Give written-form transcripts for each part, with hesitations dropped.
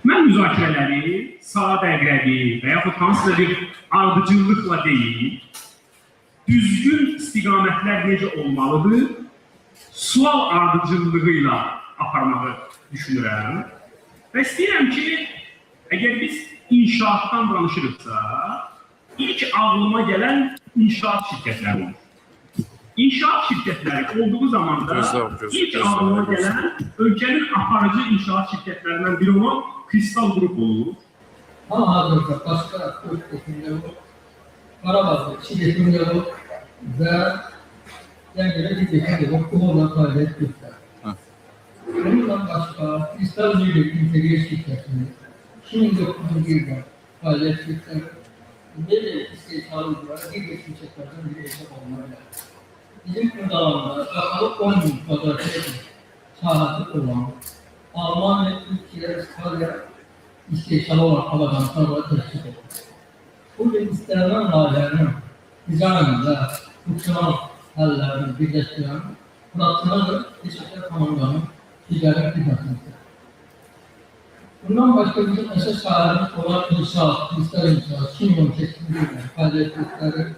Mən müzakirələri saat əqrəbi və yaxud hansısa bir ardıcıllıqla deyil, düzgün istiqamətlər necə olmalıdır, sual ardıcıllığı ilə aparmağı düşünürəm. Və istəyirəm ki, əgər biz inşaatdan danışırıqsa, ilk ağlıma gələn inşaat şirkətləri olur. İnşaat şirkətləri olduğu zaman da Gözlə, göz, ilk gözlə, ağlıma gözlə. gələn ölkənin aparıcı inşaat şirkətlərindən biri olan Kristal Qrup olur. Hal-hazırda başqa 4 yekunda yox, Qarabağda 2 yekun yox və Zəngədə 1 yekun yox, uğurla fəaliyyət göstərir. Bununla başqa Kristal Lider İntegre şirkətinin 2009-cu ildə fəaliyyət göstərir. Mebel istehsalı üzrə digər şirkətlərdən biri hesab oluna bilər. Bizim Xırdalanda qapalı 10 min kvadrat metr sahəsi olan Almanya, Türkiyə, İspaniya istehsalı olan avadanlıqlarla təşkil olunur. Bugün istənilən layihənin dizayn və funksional həllərini birləşdirən rasional və peşəkar komandanın ticarət xidmətimizdir. Bundan başqa bizim əsas sahəmiz olan inşaat, kristal inşaat, kimyon tekstil fəaliyyət göstərir.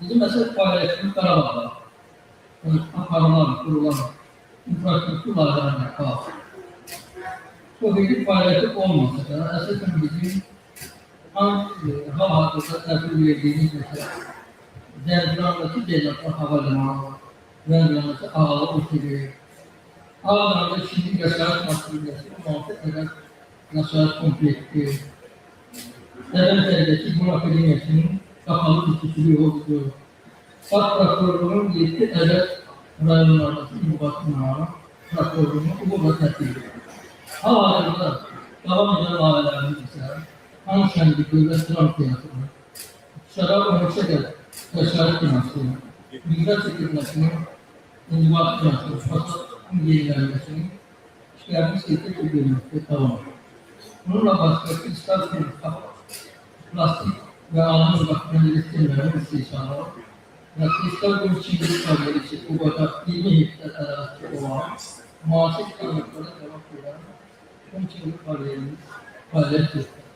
Bizim əsas fəaliyyətimiz Qarabağda aparılan, qurulan infrastruktur layihələrinə bağlı. Çox iri fəaliyyəti olmasa da, əsasən bizim hal-hazırda təhvil verdiyimiz məsələ Zəncirandakı Beynəlxalq Hava Limanı, Zəncirandakı Ağalı Oteli, Ağdamda ikinci yaşayış massivi 16 ədəd yaşayış kompleksi, Dədəmsərdəki Cumhur Akademiyasının qapalı bitişli yoludur. Baş prokurorluğunun 7 ədəd rayonlardakı inzibat binaları prokurorluğunu uğurla təsdiq edir. Hal-hazırda davam edən layihələrimiz isə Xan kəndi Dövlət Dram Teatrı, Şərab 12 ədəd yaşayış binası, miqrasiya xidmətinin inzibat binası, fasadın yenilənməsinin işlərinin seyirdə edilməkdə davam edir. Bununla başqa kristal plastik və alüminyum qapı sistemlərinin istehsalı və kristal qum çimlik kariyeri Qubada 20 hektar ərazisi olan müasir standartlara cavab verən qum çimlik kariyerimiz fəaliyyət göstərir.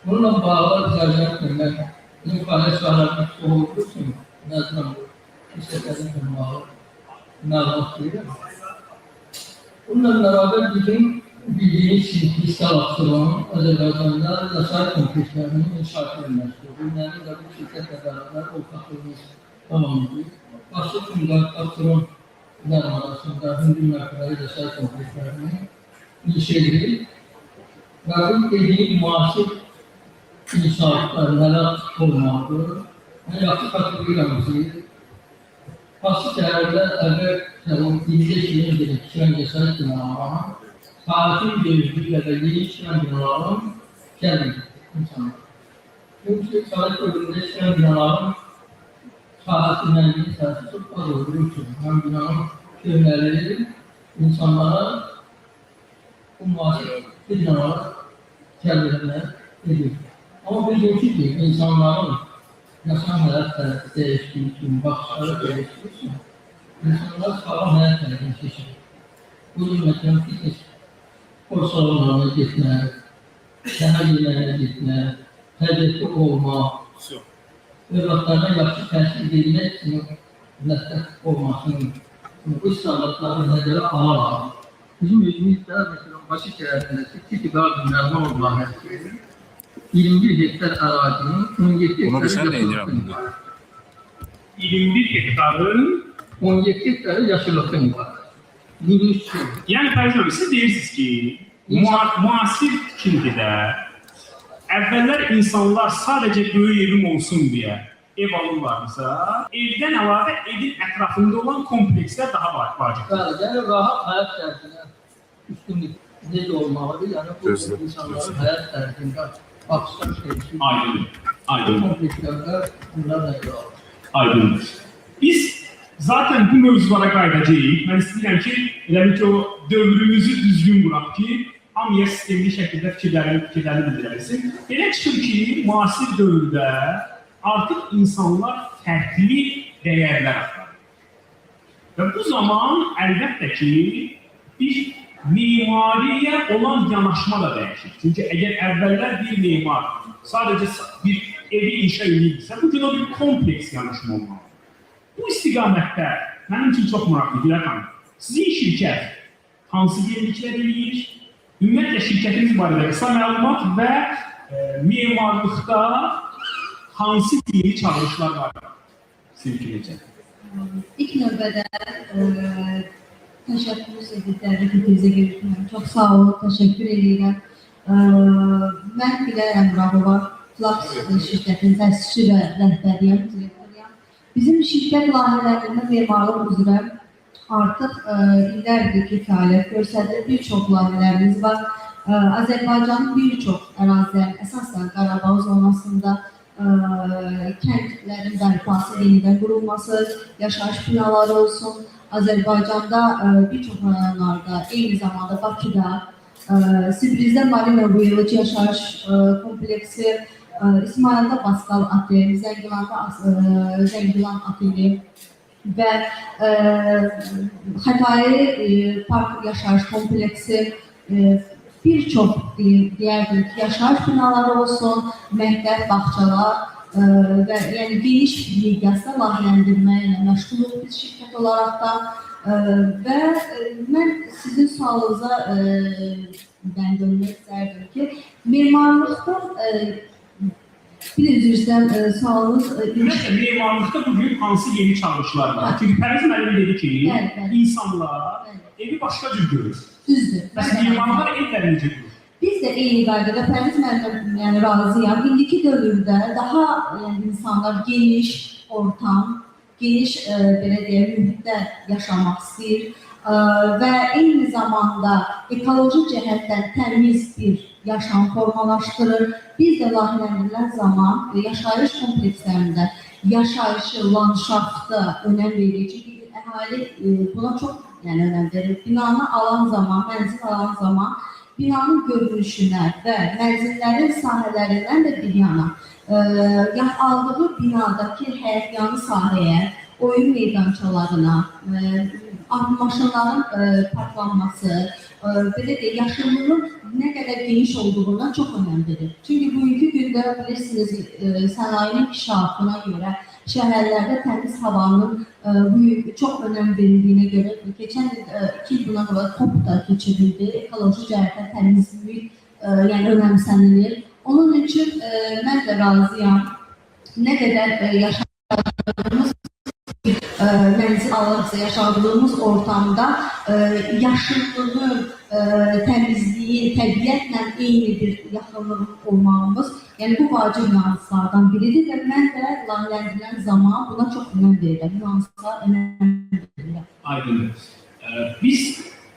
Bununla bağlı icazə etmək, bizim fəaliyyət sahələrimiz çox olduğu üçün məcburam bu şirkətlərin bağlı məlumat verirəm. Bununla beraber bizim bildiğimiz kimi Kristal Absalon Azərbaycanda yaşayış komplekslərinin inşaatı ilə məşğuldur. Mənim də bu şirkətlə beraber ortaqlığımız davam edir. Başlı Cumhuriyet Absalon arasında hündür mərtəbəli yaşayış komplekslərini inşa edirik. Və bu dediyim müasir inşaatlar nələr olmalıdır? Mən yaxşı xatırlayıram ki, Bakı şəhərdə əvvəl 25 il öncə tikilən yaşayış binalarının tarixin gözlüyü və yeni tikilən binaların gəlmir insanlar. Çünki Sovet dövründə tikilən binaların sahəsi, mənzili sahəsi çox az olduğu üçün həm binanın köhnəliyi insanlara bu müasir binalara cəlb edənlər edir. Amma bugünkü ki, insanların yaşam həyat tərzi dəyişdiyi üçün, baxışları dəyişdiyi üçün insanlar sağlam həyat tərzini seçir. Bugün məsələn fitness spor salonlarına getmək, səhər yeməyinə getmək, hərəkətli olmaq, övladlarına yaxşı təsir vermək kimi məsləhət olmasının bu standartları nəzərə alaraq bizim özümüz də məsələn Bakı şəhərindəki City Garden Nərmanov layihəsi 21 hektar ərazinin 17 Bunu hektarı bilsən nə edirəm yaşıllıqdan indi? ibarət. 21 hektarın 17 hektarı yaşıllıqdan ibarət. 23 Yəni Fəriz müəllim, siz deyirsiniz ki, müasir tikintidə əvvəllər insanlar sadəcə böyük evim olsun deyə ev alırlarsa, evdən əlavə evin ətrafında olan komplekslər daha vacibdir. Bəli, yəni rahat həyat tərzinə üstünlük necə olmalıdır? Yəni bu Gözlə, insanların gözlə. həyat tərzində baxışlar dəyişir. Aydındır. Aydındır. Komplekslərdə bunlar nəzərə alınır. Aydındır. Biz zaten bu mövzulara qayıdacağıq. Mən istəyirəm ki, elə bil ki, o dövrümüzü düzgün quraq ki, hamıya sistemli şəkildə fikirlərini bildirə bilsin. Belə çıxır ki, müasir dövrdə artıq insanlar fərqli dəyərlər axtarır. Və bu zaman əlbəttə ki, bir memariyə olan yanaşma da dəyişir. Çünki əgər əvvəllər bir memar sadəcə bir evi inşa edirsə, bugün o bir kompleks yanaşma olmalıdır. Bu istiqamətdə mənim üçün çox maraqlı, Gülər xanım. Sizin şirkət hansı yeniliklər eləyir? Ümumiyyətlə şirkətiniz barədə qısa məlumat və memarlıqda hansı yeni çağırışlar var sizin fikrincə? İlk növbədə təşəkkür edirəm, təbrik etdiyinizə görə. Çox sağ olun, təşəkkür edirəm. Mən Gülər Əmrahova, Flux şirkətinin təsisçi və rəhbəriyəm, direktoruyam. Bizim şirkət layihələrində memarlıq üzrə artıq illərdir ki, fəaliyyət göstərir. Bir çox layihələrimiz var. Azərbaycanın bir çox ərazilərinin, əsasən Qarabağ zonasında kəndlərin bərpası, yenidən qurulması, yaşayış binaları olsun. Azərbaycanda bir çox rayonlarda, eyni zamanda Bakıda, Sibrizdə Marina Village yaşayış kompleksi, İsmayılda Baskal Otel, Zəngilanda Zəngilan Oteli və Xətai Park yaşayış kompleksi, bir çox deyərdim ki, yaşayış binaları olsun, məktəb, bağçalar və yəni geniş miqyasda layihələndirmə ilə məşğuluq biz şirkət olaraq da və mən sizin sualınıza mən dönmək istərdim ki, memarlıqda bir üzr istəyirəm, sualınız Ümumiyyətlə memarlıqda bugün hansı yeni çağırışlar var? Çünki Pərviz müəllim dedi ki, Bəli, bəli. insanlar evi başqa cür görür. Düzdür. Bəs memarlar evləri necə görür? Biz də eyni qaydada Pərviz müəllimlə yəni razıyam. İndiki dövrdə daha yəni insanlar geniş ortam, geniş belə deyək, mühitdə yaşamaq istəyir və eyni zamanda ekoloji cəhətdən təmiz bir yaşam formalaşdırır. Biz də layihələndirilən zaman yaşayış komplekslərində yaşayışı, landşafta önəm veririk. Çünki əhali buna çox yəni önəm verir. Binanı alan zaman, mənzil alan zaman binanın görünüşünə və mənzillərin sahələrindən də bir yana, aldığı binadakı həyətyanı sahəyə, oyun meydançalarına, maşınların parklanması, belə deyək, yaşıllığın nə qədər geniş olduğuna çox önəm verir. Çünki bugünkü gündə bilirsiniz, sənayinin inkişafına görə şəhərlərdə təmiz havanın çox önəm verildiyinə görə keçən il, 2 il bundan qabaq COP da keçirildi. Ekoloji cəhətdən təmizlik yəni önəmsənilir. Onun üçün mən də razıyam. Nə qədər yaşadığımız mənzil alırsa, yaşadığımız ortamda yaşıllığın, təmizliyin, təbiətlə eyni bir yaxınlığın olmağımız, yəni bu vacib nüanslardan biridir və mən də layihələndirilən zaman buna çox önəm verirəm. Nüanslara önəm verirəm. Aydındır. Biz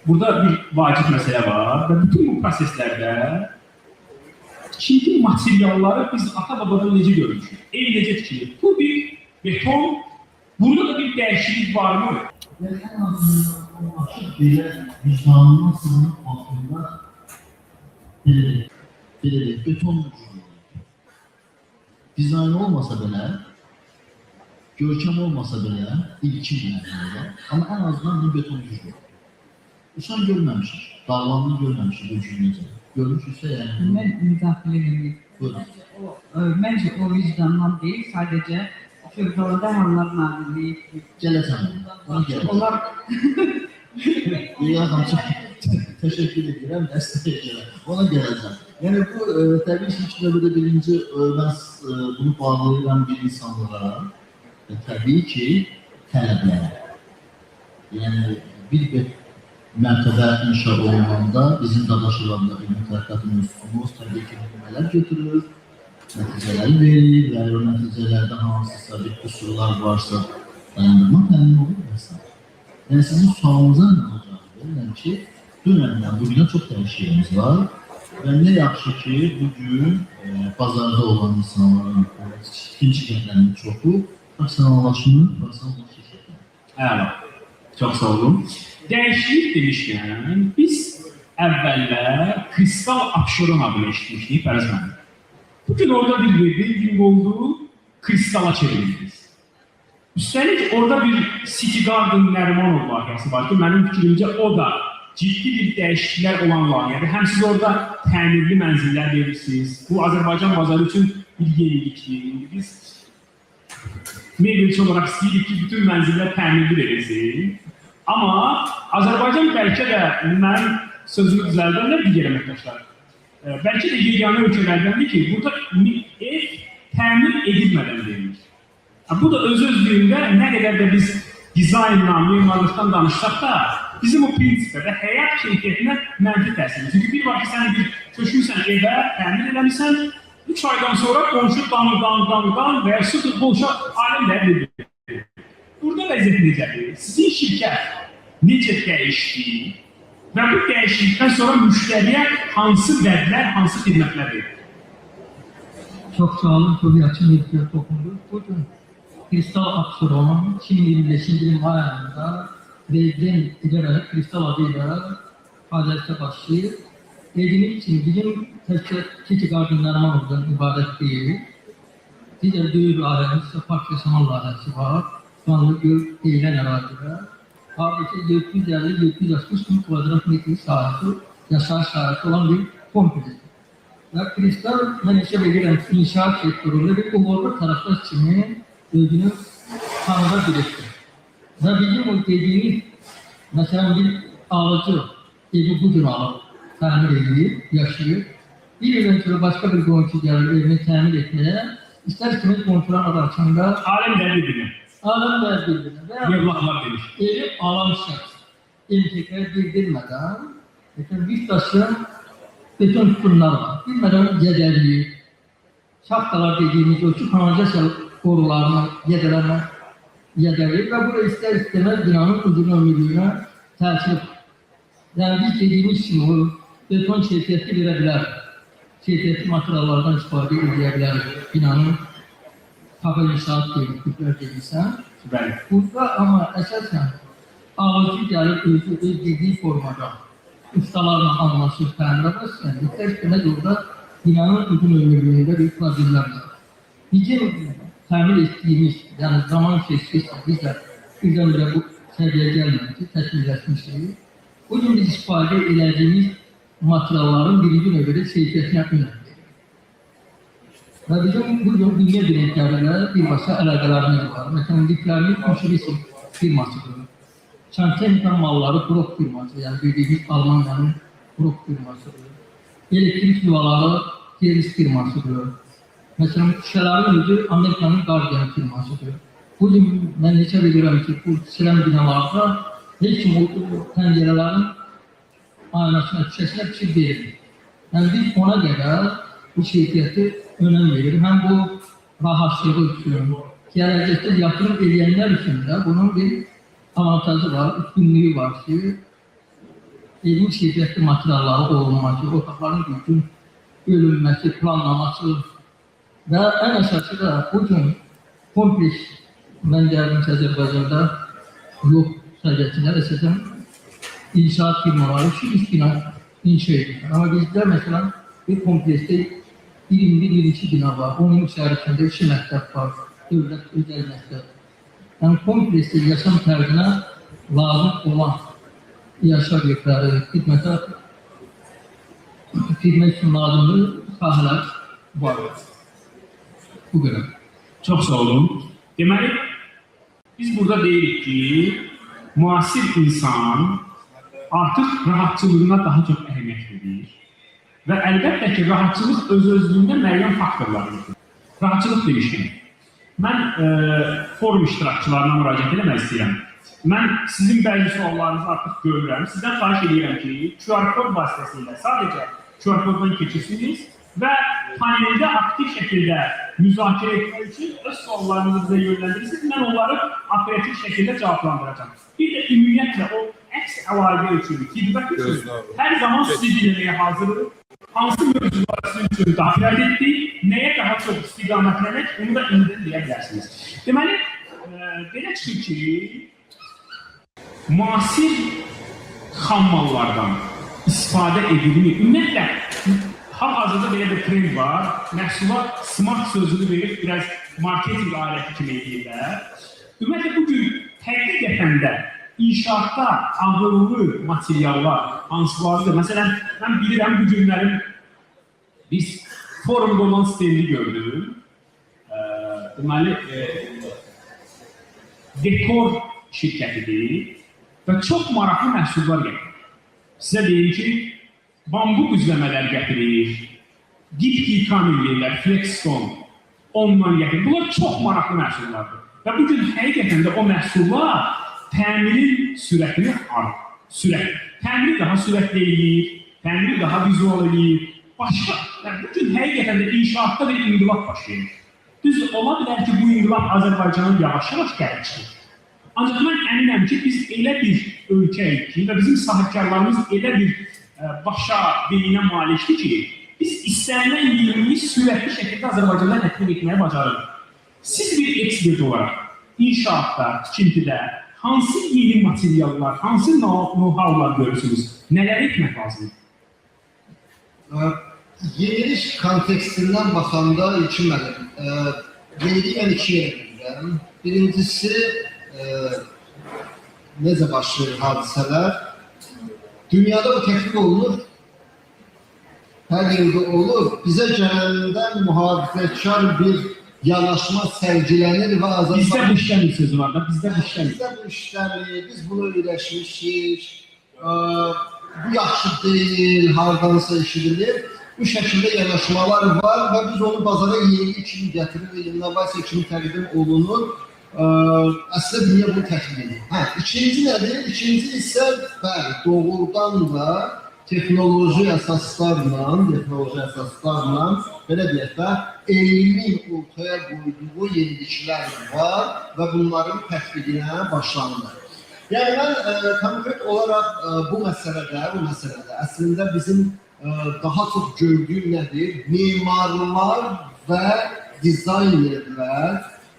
burada bir vacib məsələ var və bütün bu proseslərdə tikinti materialları biz ata-babadan necə görmüşük? Ev necə tikilir? Kubik, beton, burada da bir dəyişiklik varmı? Yəni ən azından o açıq belə vicdanından sığınıb baxdığında belə deyək, beton güclü. Dizayn olmasa belə, görkəm olmasa belə, ilkin mərhələdə, amma ən azından bir beton güclü. Uçan görməmişik, dağlanını görməmişik bu gücü necə. Görmüşüksə yəni... Mən müdaxilə edeyim. Buyurun. Məncə o vicdandan deyil, sadəcə Fövqəladə Hallar Nazirliyi. Gələcəm, ona gələcəm. Onlar... Leyla xanım, çox təşəkkür edirəm, dəstəyə görə. Ona gələcəm. Yəni bu, təbii ki, ilk növbədə birinci, mən bunu bağlayıram bir insanlara, təbii ki, tələblərə. Yəni, bir mərtəbə inşa olunanda bizim Dadaşovda elmi tərəqqiyat mövzusumuz təbii ki, nümunələr götürür, nəticələri verir və o nəticələrdə hansısa bir qüsurlar varsa dayandırma təmin olur və s. Yəni sizin sualınıza nə cavab verirəm ki, dünəndən bugünə çox dəyişikliğimiz var və nə yaxşı ki, bugün bazarda olan insanların, tikinti şirkətlərinin çoxu profesionallaşmır, profesional şirkətlər. Əla, çox sağ olun. Dəyişiklik demişkən, biz əvvəllər Kristal Abşeron adını eşitmişdik, Pərviz müəllim. Bugün orada bir rebranding oldu, Kristala çevrildiniz. Üstəlik orada bir City Garden Nərimanov layihəsi var ki, mənim fikrimcə o da ciddi bir dəyişikliklər olan layihədir. Həm siz orada təmirli mənzillər verirsiniz. Bu Azərbaycan bazarı üçün bir yenilikdir. İndi biz mebelçi olaraq istəyirik ki, bütün mənzillər təmirli verilsin. Amma Azərbaycan bəlkə də mənim sözümü düzəldənlər digər əməkdaşlar. Bəlkə də yeganə ölkələrdəndir ki, burada ev təmir edilmədən verilir. Bu da öz-özlüyündə nə qədər də biz dizaynla, memarlıqdan danışsaq da, bizim o prinsipə və həyat keyfiyyətinə mənfi təsir edir. Çünki bir var ki, sən bir köçmüsən evə, təmir eləmisən, 3 aydan sonra qonşu dan, dan, dan, dan və ya su qonşu aləm də bilir. Burada vəziyyət necədir? Sizin şirkət necə dəyişdi və bu dəyişiklikdən sonra müştəriyə hansı vədlər, hansı xidmətlər verir? Çox sağ olun, çox yaxşı mövzuya toxundunuz. Bugün Kristal Abşeron 2025-ci ilin may ayında prezident edərək Kristal adıyla fəaliyyətə başlayır. Dediyimiz kimi bizim təkcə City Garden Nərmanovdan ibarət deyil. Digər böyük bir layihəmiz, Park Yaşama layihəsi var. Vanlı Göl deyilən ərazidə. Hardasa 750-760 min kvadrat metr sahəsi, yaşayış sahəsi olan bir kompleks. Və Kristal, mən hesab edirəm ki, inşaat sektorunda bir uğurlu tərəfdaş kimi özünü tanıda bilirdir. Və bizim o dediyimiz, məsələn, bir alıcı evi bu gün alıb, təmir edir, yaşayır. Bir ildən sonra başqa bir qonşu gəlir evini təmir etməyə, istər-istəməz qonşular arasında Aləm də bir-birinə, aləm də bir-birinə və ya yevlaqlar demiş. evi alan şəxs MTK-ya bildirmədən, məsələn, bir daşın beton sütunlar var. Bilmədən zədəliyir. Şaxtalar dediyimiz o ki, kanalizasiya borularına, zədələnmə zədəliyir və bu da istər-istəməz binanın uzun ömürlüyünə təsir. Yəni biz dediyimiz kimi o beton keyfiyyətli verə bilər. Keyfiyyətli materiallardan istifadə edə bilər. Binanın kaba inşaat dediklər dediysən. Bəli. Burada amma əsasən alıcı gəlib özü öz dediyi formada ustalarla anlaşır, təmirə başlayır. İstər-istəməz orada binanın uzun ömürlüyündə bir problemlər var. Bizim təmir etdiyimiz, yəni zaman keçdikcə biz də birdən-birə bu səviyyəyə gəlməmişik, təkmilləşmişik. Bugün biz istifadə elədiyimiz materialların birinci növbədə keyfiyyətinə önəm veririk. Və bizim bugün dünya brendlərlə birbaşa əlaqələrimiz var. Məsələn, liflərimiz Mitsubishi firmasıdır. Santexnika malları Brok firması, yəni bildiyimiz Almaniyanın Brok firmasıdır. Elektrik yuvaları Geris firmasıdır. Məsələn, şüşələrin özü Amerikanın Guardian firmasıdır. Bugün mən hesab edirəm ki, bu tikilən binalarda heç kim o pəncərələrin aynasına, şüşəsinə bir şey vermir. Yəni biz ona qədər bu keyfiyyəti önəm veririk. Həm bu rahatlığı üçün, gələcəkdə yatırım eləyənlər üçün də bunun bir avantajı var, üstünlüyü var ki, evin keyfiyyətli materialları olunması, otaqların düzgün bölünməsi, planlaması və ən əsası da bu gün kompleks, mən gəldim ki, Azərbaycanda yox səviyyəsində əsasən inşaat firmaları üçün üç bina inşa edirlər. Amma bizdə məsələn bir kompleksdə 21-22 bina var. Onun içərisində 2 məktəb var, dövlət özəl məktəb. Yəni kompleksdə yaşam tərzinə lazım olan iaşə obyektləri, xidmət üçün lazımlı sahələr var. Bu qədər. Çox sağ olun. Deməli, biz burada deyirik ki, müasir insan artıq rahatçılığına daha çox əhəmiyyət verir. Və əlbəttə ki, rahatçılıq öz-özlüyündə müəyyən faktorlar var. Rahatçılıq demişkən, mən forum iştirakçılarına müraciət eləmək istəyirəm. Mən sizin bəzi suallarınızı artıq görürəm. Sizdən xahiş edirəm ki, QR kod vasitəsilə sadəcə QR koddan keçirsiniz və paneldə aktiv şəkildə müzakirə etmək üçün öz suallarınızı bizə yönləndirirsiniz. Mən onları operativ şəkildə cavablandıracağam. Bir də ümumiyyətlə o əks əlaqə üçün, feedback üçün hər zaman sizi dinləməyə hazırıq. Hansı mövzular sizin üçün daha prioritetdir, nəyə daha çox istiqamətlənək, bunu da indidən deyə bilərsiniz. Deməli, belə çıxır ki, müasir xammallardan istifadə edilmi? Ümumiyyətlə, hal-hazırda belə bir trend var. Məhsula smart sözünü verib biraz marketinq aləti kimi edirlər. Ümumiyyətlə, bugün həqiqətən də inşaatda ağıllı materiallar hansılardır? Məsələn, mən bilirəm bu günlərin biz forumda olan stendi gördüm. Deməli, dekor şirkətidir və çox maraqlı məhsullar gətirir. Sizə deyim ki, bambuq üzləmələr gətirir, dip kamil deyirlər, flexstone, ondan gətirir. Bunlar çox maraqlı məhsullardır. Və bu gün həqiqətən də o məhsullar təmirin sürətini artırır. Təmiri daha sürətli eləyir, təmiri daha vizual eləyir. Başqa, yəni bu gün həqiqətən də inşaatda bir inqilab baş verir. Düz ola bilər ki, bu inqilab Azərbaycana yavaş-yavaş gəlib çıxır. Ancaq mən əminəm ki, biz elə bir ölkəyik ki və bizim sahibkarlarımız elə bir başa, beyinə malikdir ki, biz istənilən yeniliyi sürətli şəkildə Azərbaycanda tətbiq etməyi bacarırıq. Siz bir ekspert olaraq inşaatda, tikintidə hansı yeni materiallar, hansı know-howlar görürsünüz? Nələr etmək lazımdır? Yenilik kontekstindən baxanda İlkin müəllim, yeniliyi mən iki yerə bölürəm. Birincisi, necə baş verir hadisələr? Dünyada bu tətbiq olunur, hər yerdə olur. Bizə gələndə mühafizəkar bir yanaşma sərgilənir və Azərbaycan... Bizdə bu işləmir sözü var da, bizdə bu işləmir. Bizdə bu işləmir, biz bunu öyrəşmişik, bu yaxşı deyil, hardansa eşidilir. Bu şəkildə yanaşmalar var və biz onu bazara yenilik kimi gətirir və innovasiya kimi təqdim olunur. Əslində dünya bunu tətbiq edir. Hə, ikinci nədir? İkinci isə bəli, doğrudan da texnoloji əsaslarla, belə deyək də, elmin ortaya qoyduğu yeniliklər var və bunların tətbiqinə başlanılır. Yəni mən konkret olaraq bu məsələdə əslində bizim daha çox gördüyüm nədir? Memarlar və dizaynerlər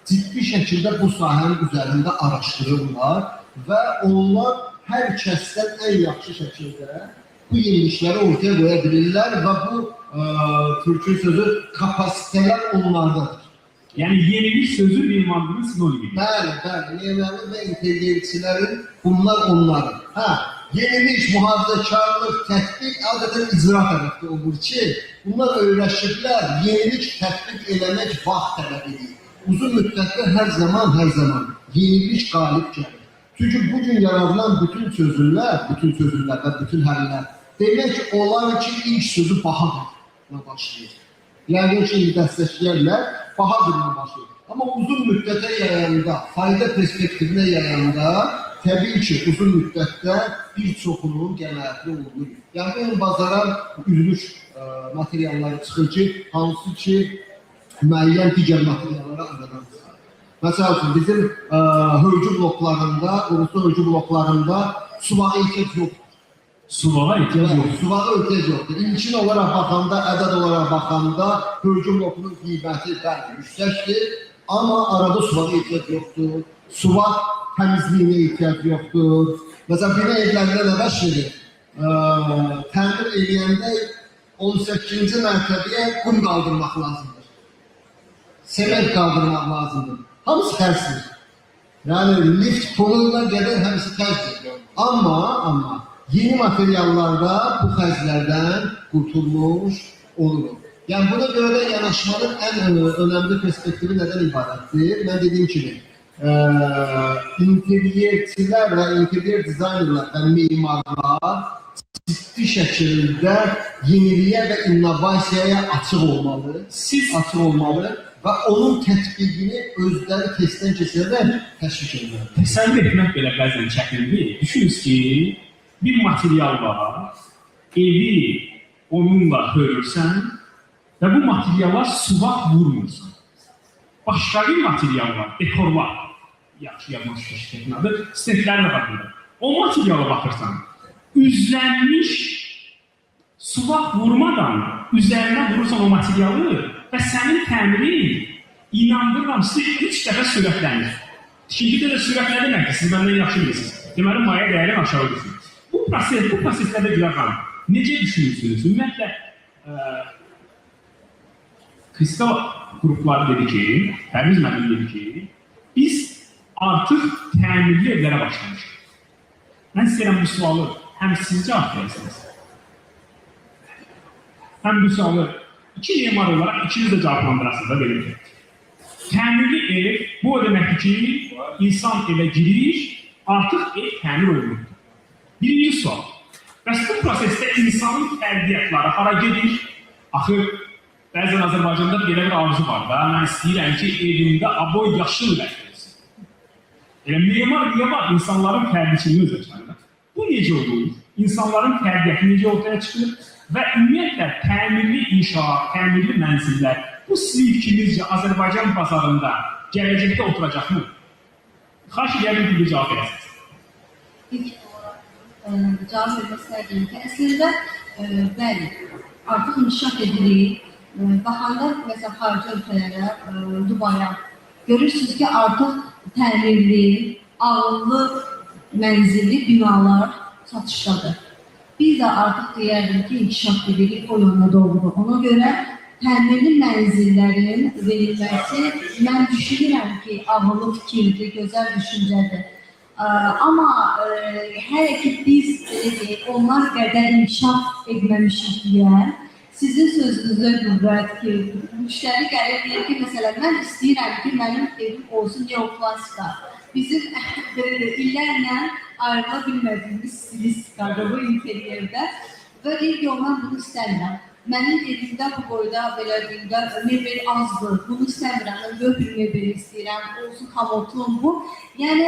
ciddi şəkildə bu sahənin üzərində araşdırırlar və onlar hər kəsdən ən yaxşı şəkildə bu yenilikləri ortaya qoya bilirlər və bu türkün sözü kapasitelər onlardadır. Yəni yenilik sözü memarlığın sinonimidir. Bəli, bəli. Memarlıq və interyerçilərin bunlar onların. Hə, yenilik, mühafizəkarlıq, tətbiq adətən icra tərəfdə olur ki, bunlar öyrəşiblər, yenilik tətbiq eləmək vaxt tələb edir. Uzun müddətdə hər zaman yenilik qalib gəlir. Çünki bugün yaradılan bütün çözümlər və bütün həllər demək olar ki, ilk sözü bahadırla başlayır. Yəqin ki, indi dəstəkləyərlər, bahadırla başlayır. Amma uzun müddətə yayanda, fayda perspektivinə yayanda, təbii ki, uzun müddətdə bir çoxunun qənaətli olur. Yəni, bugün bazara üzlük materialları çıxır ki, hansı ki, müəyyən digər materiallara aradan çıxar. Məsəl üçün, bizim hörgü bloklarında, qurumsal hörgü bloklarında suvağa ehtiyac yoxdur. Suvağa ehtiyac yoxdur. Suvağa ehtiyac yoxdur. İlkin olaraq baxanda, ədəd olaraq baxanda hörgü blokunun qiyməti bəli yüksəkdir, amma arada suvağa ehtiyac yoxdur. Suvaq təmizliyinə ehtiyac yoxdur. Məsələn, bina evlərində nə baş verir? Təmir eləyəndə 18-ci mərtəbəyə qum qaldırmaq lazımdır. Sement qaldırmaq lazımdır. Hamısı xərcdir. Yəni, lift puluna qədər hamısı xərcdir. Amma yeni materiallarda bu xərclərdən qurtulmuş oluruq. Yəni, buna görə də yanaşmanın ən önəmli perspektivi nədən ibarətdir? Mən dediyim kimi, interyerçilər və interyer dizaynerlər və memarlar ciddi şəkildə yeniliyə və innovasiyaya açıq olmalı. Açıq olmalı və onun tətbiqini özləri testdən keçirərək təşvik etməlidir. Təsəvvür etmək belə bəzən çətindir. Düşünün ki, bir material var, evi onunla hörürsən və bu materiala suvaq vurmursan. Başqa bir material var, dekorlar. Yaxşı yadıma düşdü şirkətin adı, stendlərinə baxırsan. O materiala baxırsan, üzlənmiş suvaq vurmadan üzərinə vurursan o materialı və sənin təmirin, inandırıram, sizi 3 dəfə sürətlənir. Tikintidə də sürət nə deməkdir? Siz məndən yaxşı bilirsiniz. Deməli, maya dəyərin aşağı düşür. Bu proseslərdə Gülər xanım, necə düşünürsünüz? Ümumiyyətlə, Kristal qrupları dedi ki, Pərviz müəllim dedi ki, biz artıq təmirli evlərə başlamışıq. Mən istəyirəm bu sualı həm siz cavab verəsiniz, həm bu sualı iki memar olaraq ikiniz də cavablandırasınız da belə ki. Təmirli ev bu o deməkdir ki, insan evə girir, artıq ev təmir olunubdur. Birinci sual. Bəs bu prosesdə insanın fərdiyyatları hara gedir? Axı, bəzən Azərbaycanda belə bir arzu var da, mən istəyirəm ki, evimdə aboy yaşıl rəng olsun. Elə memar niyə var? İnsanların fərdiçiliyi özə çıxarır. Bu necə olur? İnsanların fərdiyyəti necə ortaya çıxır? Və ümumiyyətlə təmirli inşaat, təmirli mənzillər bu sizin fikrinizcə Azərbaycan bazarında gələcəkdə oturacaqmı? Xahiş edirəm bir cavab verəsiniz. İlk olaraq cavab vermək istərdim ki, əslində bəli, artıq inkişaf edirik. Baxanda məsələn xarici ölkələrə, Dubaya görürsünüz ki, artıq təmirli, ağıllı mənzilli binalar satışdadır. Biz də artıq deyərdim ki, inkişaf edirik o yönə doğru. Ona görə təmirli mənzillərin verilməsi mən düşünürəm ki, ağıllı fikirdir, gözəl düşüncədir. Amma hələ ki biz belə deyək, onlar qədər inkişaf etməmişik deyə sizin sözünüzə qüvvət ki, müştəri gəlir deyir ki, məsələn, mən istəyirəm ki, mənim evim olsun neoklasika. Bizim belə deyək, illərlə ayrıla bilmədiyimiz stilistikadır bu interyerdə və deyir ki, mən bunu istəmirəm. Mənim evimdə bu boyda belə deyim də mebel azdır, bunu istəmirəm, mən böyük bir mebel istəyirəm, olsun komotum bu. Yəni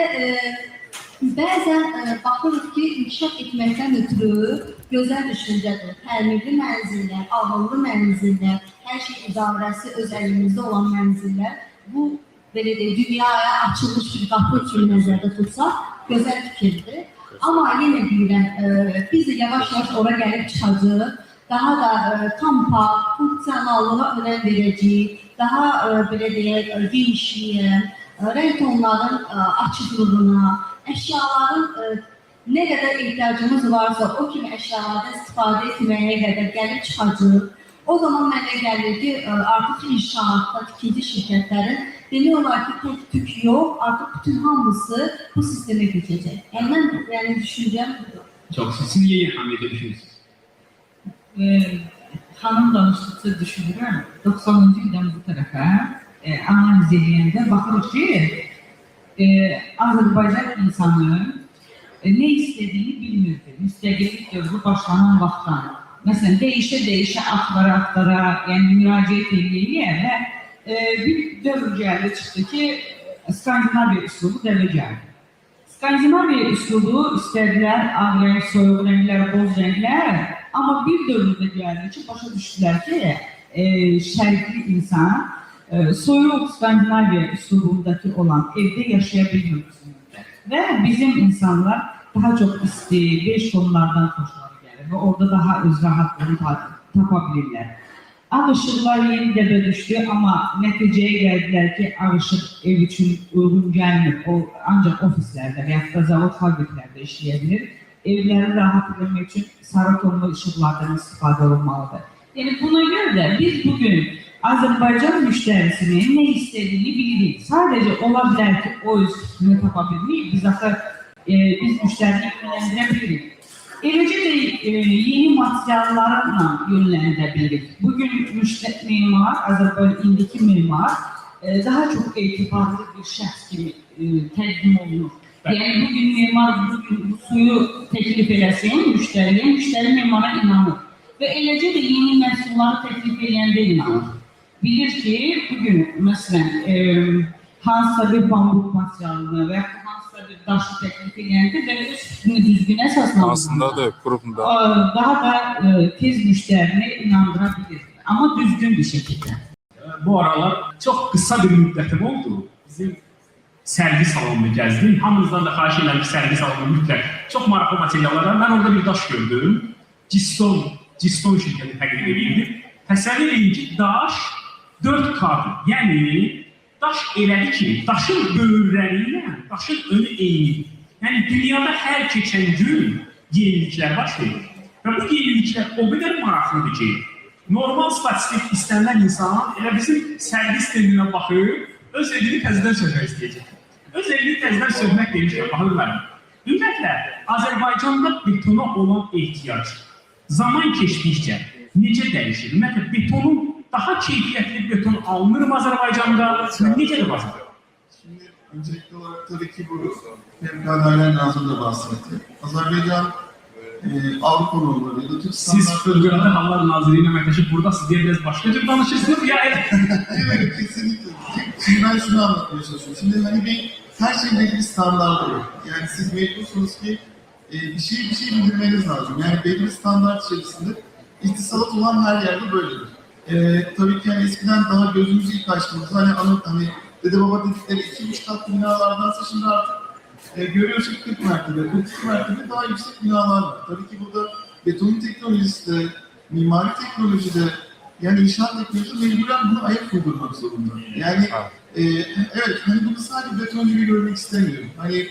bəzən baxırıq ki, inkişaf etməkdən ötürü gözəl düşüncədir. Təmirli mənzillər, ağıllı mənzillər, hər şey idarəsi öz əlimizdə olan mənzillər bu belə deyək, dünyaya açılmış bir qapı kimi nəzərdə tutsaq, gözəl fikirdir. Amma yenə deyirəm, biz də yavaş-yavaş ora gəlib çıxacağıq. Daha da kompakt, funksionallığa önəm verəcəyik, daha belə deyək, genişliyə, rəng tonların açıqlığına, əşyaların nə qədər ehtiyacımız varsa o kimi əşyalardan istifadə etməyə qədər gəlib çıxacağıq. O zaman mənə gəlir ki, artıq inşaatda tikinti şirkətlərin demək olar ki, tək tük yox, artıq bütün hamısı bu sistemə keçəcək. Yəni mən yəni düşüncəm budur. Çox siz Yeni xanım necə düşünürsünüz? Xanım danışdıqca düşünürəm, 90-cı ildən bu tərəfə analiz eləyəndə baxırıq ki, Azərbaycan insanı nə istədiyini bilmirdi. Müstəqillik dövrü başlanan vaxtdan. Məsələn, dəyişə-dəyişə, axtara-axtara, yəni müraciət eləyə və bir dövr gəldi, çıxdı ki, Skandinaviya üslubu dəvə gəldi. Skandinaviya üslubu istədilər ağ rəng, soyuq rənglər, boz rənglər, amma bir dövrdə gəldi ki, başa düşdülər ki, şərqli insan soyuq Skandinaviya üslubundakı olan evdə yaşaya bilmir uzun müddət. Və bizim insanlar daha çox isti, beş tonlardan xoşları gəlir və orada daha öz rahatlığını tapa bilirlər. Ağ işıqlar yeni dəbə düşdü, amma nəticəyə gəldilər ki, ağ işıq ev üçün uyğun gəlmir. O ancaq ofislərdə və yaxud da zavod fabriklərdə işləyə bilir. Evləri rahat etmək üçün sarı tonlu işıqlardan istifadə olunmalıdır. Yəni buna görə də biz bugün Azərbaycan müştərisinin nə istədiyini bilirik. Sadəcə ola bilər ki, o öz fikrini tapa bilməyib, biz axı biz müştərini yönləndirə bilirik. Eləcə də yeni materiallarla yönləndirə bilirik. Bugün memar, Azərbaycan indiki memar daha çox etibarlı bir şəxs kimi təqdim olunur. Yəni bugün memar bugün bu suyu təklif eləsin müştəriyə, müştəri memara inanır. Və eləcə də yeni məhsulları təklif eləyəndə inanır. Bilir ki, bugün məsələn hansısa bir bambuk materialını və yaxud hansısa bir daşı təklif eləyəndə və öz fikrini düzgün əsaslandıranda Aslındadır, qrupunda. Daha da tez müştərini inandıra bilir. Amma düzgün bir şəkildə. Bu aralar çox qısa bir müddətim oldu. Bizim sərgi salonunu gəzdim. Hamınızdan da xahiş edirəm ki, sərgi salonunu mütləq çox maraqlı materiallar var. Mən orada bir daş gördüm. Ciston şirkəti təqdim edirdi. Təsəvvür edin ki, daş 4K-dır. Yəni daş elədir ki, daşın böyürləri ilə daşın önü eynidir. Yəni dünyada hər keçən gün yeniliklər baş verir. Və bu yeniliklər o qədər maraqlıdır ki, normal statistik istənilən insan elə bizim sərgi stendinə baxır, öz evini təzədən sökmək istəyəcək. Öz evini təzədən sökmək demişkən, baxın mənim. Ümumiyyətlə, Azərbaycanda betona olan ehtiyac zaman keçdikcə necə dəyişir? Ümumiyyətlə, betonun daha keyfiyyətli beton alınırmı Azərbaycanda? Necədir vəziyyət? Şimdi öncelikli olarak tabii ki bu Fevkalade Ailen Nazım da bahsetti. Azerbaycan Avrupa normlarıyla Türk Siz standartları... Fövqəladə Hallar Nazirliyinin əməkdaşı buradasınız deyə biraz başqa cür danışırsınız ya elə. Evet, kesinlikle. Şimdi ben şunu anlatmaya çalışıyorum. Şimdi hani bir her şeyin belli bir standartı var. Yani siz mecbursunuz ki bir şey bildirmeniz lazım. Yani belli bir standart içerisinde ihtisalat olan her yerde böyledir. Tabii ki yani eskiden daha gözümüzü ilk açtığımızda hani dede baba dedikleri 2-3 katlı binalardansa şimdi artık görüyoruz ki 40 mertebe, 42 mertebe daha yüksek binalar var. Tabii ki burada betonun teknolojisi de, mimari teknoloji de, yani inşaat teknolojisi mecburen bunu ayak uydurmak zorunda. Yani evet, hani bunu sadece beton gibi görmek istemiyorum. Hani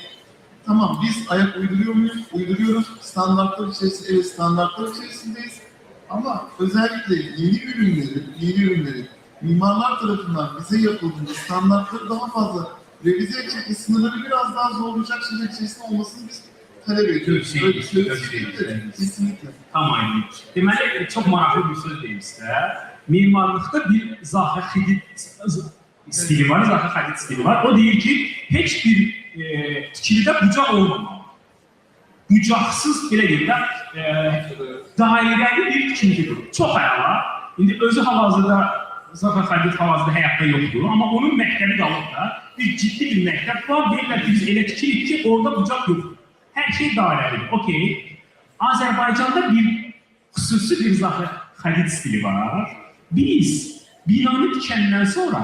tamam biz ayak uyduruyor muyuz? Uyduruyoruz. Standartlar içerisinde, evet standartlar içerisindeyiz. Ama özellikle yeni ürünlerin mimarlar tarafından bize yapıldığında standartları daha fazla revize edecek ve sınırları biraz daha zorlayacak şeyler içerisinde olmasını biz talep ediyoruz. Kesinlikle. Tam aydın. Deməli, çox maraqlı bir söz deyim sizə. Memarlıqda bir Zaha Hadid stili var, Zaha Hadid stili var. O deyir ki, heç bir tikilidə bucaq olmamalı. Bucaqsız, belə deyim də, dairəli bir tikintidir. Çox əla. İndi özü hal-hazırda, Zaha Hadid hal-hazırda həyatda yoxdur, amma onun məktəbi qalıb da, bir ciddi bir məktəb var. Deyirlər ki, biz elə tikirik ki, orada bucaq yoxdur. Hər şey dairəlidir. Okey. Azərbaycanda bir xüsusi bir Zaha Hadid stili var. Biz binanı tikəndən sonra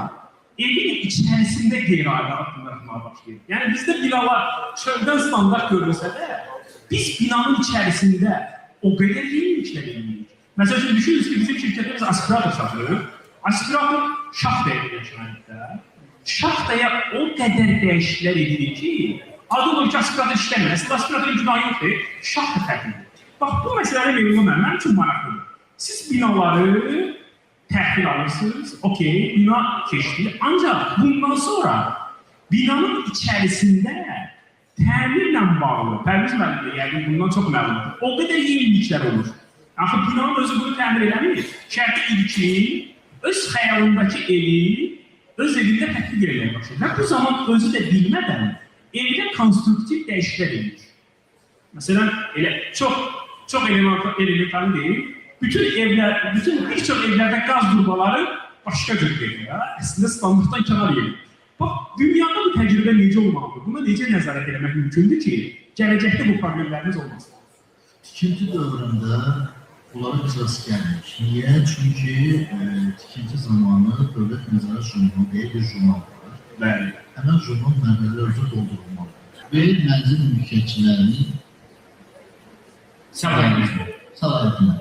evin içərisində qeyri-adi addımlar atmağa başlayırıq. Yəni bizdə binalar çöldən standart görünsə də, biz binanın içərisində o qədər yeniliklər edirik. Məsəl üçün, düşünürüz ki, bizim şirkətdə biz aspirator satırıq. Aspirator şaxtaya gedir şəraitdə. Şaxtaya o qədər dəyişikliklər edirik ki, adı olur ki, aspirator işləmir. Əslində, aspiratorun günahı yoxdur, şaxta fərqlidir. Bax, bu məsələni Meymunla mənim üçün maraqlıdır. Siz binaları təhvil alırsınız, okey, bina keçdi. Ancaq bundan sonra binanın içərisində təmirlə bağlı, Pərviz müəllim də yəqin bundan çox məlumatdır, o qədər yeniliklər olur. Axı, binanın özü bunu təmir eləmir. Şərti ilkin, öz xəyalındakı evi öz evində tətbiq eləməyə başlayır. Və bu zaman özü də bilmədən evdə konstruktiv dəyişikliklər edir. Məsələn, elə çox elementarlı deyil. Bütün evlər, bütün bir çox evlərdə qaz turbaları başqa cür gedir. Əslində standartdan kənar gedir. Bax, dünyada bu təcrübə necə olmalıdır? Buna necə nəzarət eləmək mümkündür ki, gələcəkdə bu problemlərimiz olmasın? Tikinti dövründə bunlara biz rast gəlmirik. Niyə? Çünki tikinti zamanı Dövlət Nəzarət Jurnalı deyə bir jurnal var. Bəli. Həmən jurnal mərhələlər üzrə doldurulmalıdır. Və mənzil mülkiyyətçilərinin səlahiyyətinə.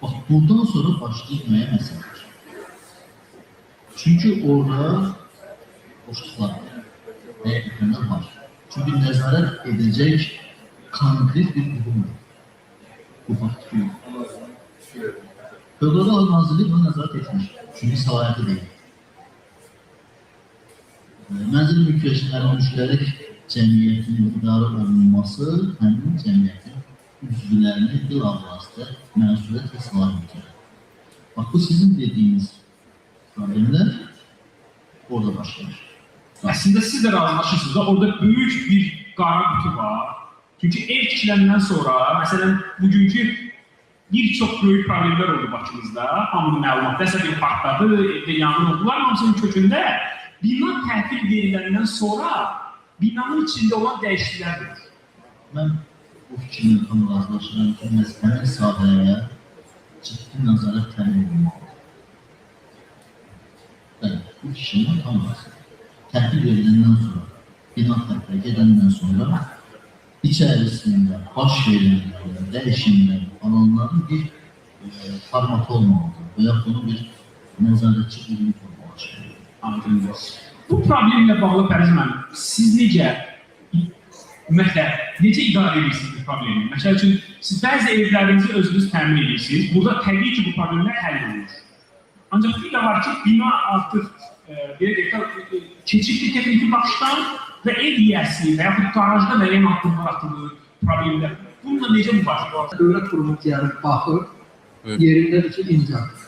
Bax, buradan sonra başlayır müəyyən məsələlər. Çünki orada boşluqlar var, dəyişikliklər var. Çünki nəzarət edəcək konkret bir qurum yox. Bu faktiki yox. Fövqəladə Hallar Nazirliyi buna nəzarət etmir. Çünki səlahiyyəti deyil. Mənzil mülkiyyətçilərinin müştərək cəmiyyətinin idarə olunması həmin cəmiyyətin üzvlərinə bilavasitə məsuliyyət və səlahiyyət verir. Bax, bu sizin dediyiniz problemlər orada başlayır. Əslində siz də razılaşırsınız da, orada böyük bir qara qutu var. Çünki ev tikiləndən sonra, məsələn, bugünkü bir çox böyük problemlər oldu Bakımızda. Hamının məlumatı, nəsə bir partladı, evdə yanğın oldu. Bunların hamısının kökündə bina təhvil veriləndən sonra binanın içində olan dəyişikliklər olur. Mən bu fikirlə tam razılaşıram ki, həmin sahəyə ciddi nəzarət təmin olunmalıdır. Bəli, bu fikirlə tam razıyam. Təhvil veriləndən sonra, bina təhvilə gedəndən sonra içərisində baş verənlərin, dəyişimlərin, falanların bir formatı olmalıdır və yaxud onun bir nəzarətçi qurumu olmalıdır. Aydındır. Bu problemlə bağlı Pərviz müəllim, siz necə, ümumiyyətlə, necə idarə edirsiniz bu problemi? Məsəl üçün, siz bəzi evlərinizi özünüz təmir edirsiniz. Burada təbii ki, bu problemlər həll olunur. Ancaq bir də var ki, bina artıq belə deyək də, keçidli texniki baxışdan Və ev yiyəsi və yaxud qarajda müəyyən addımlar atılır, problemlər. Bununla necə mübarizə olunur? Dövlət qurumu gəlib baxır, yerindədir ki, incədir.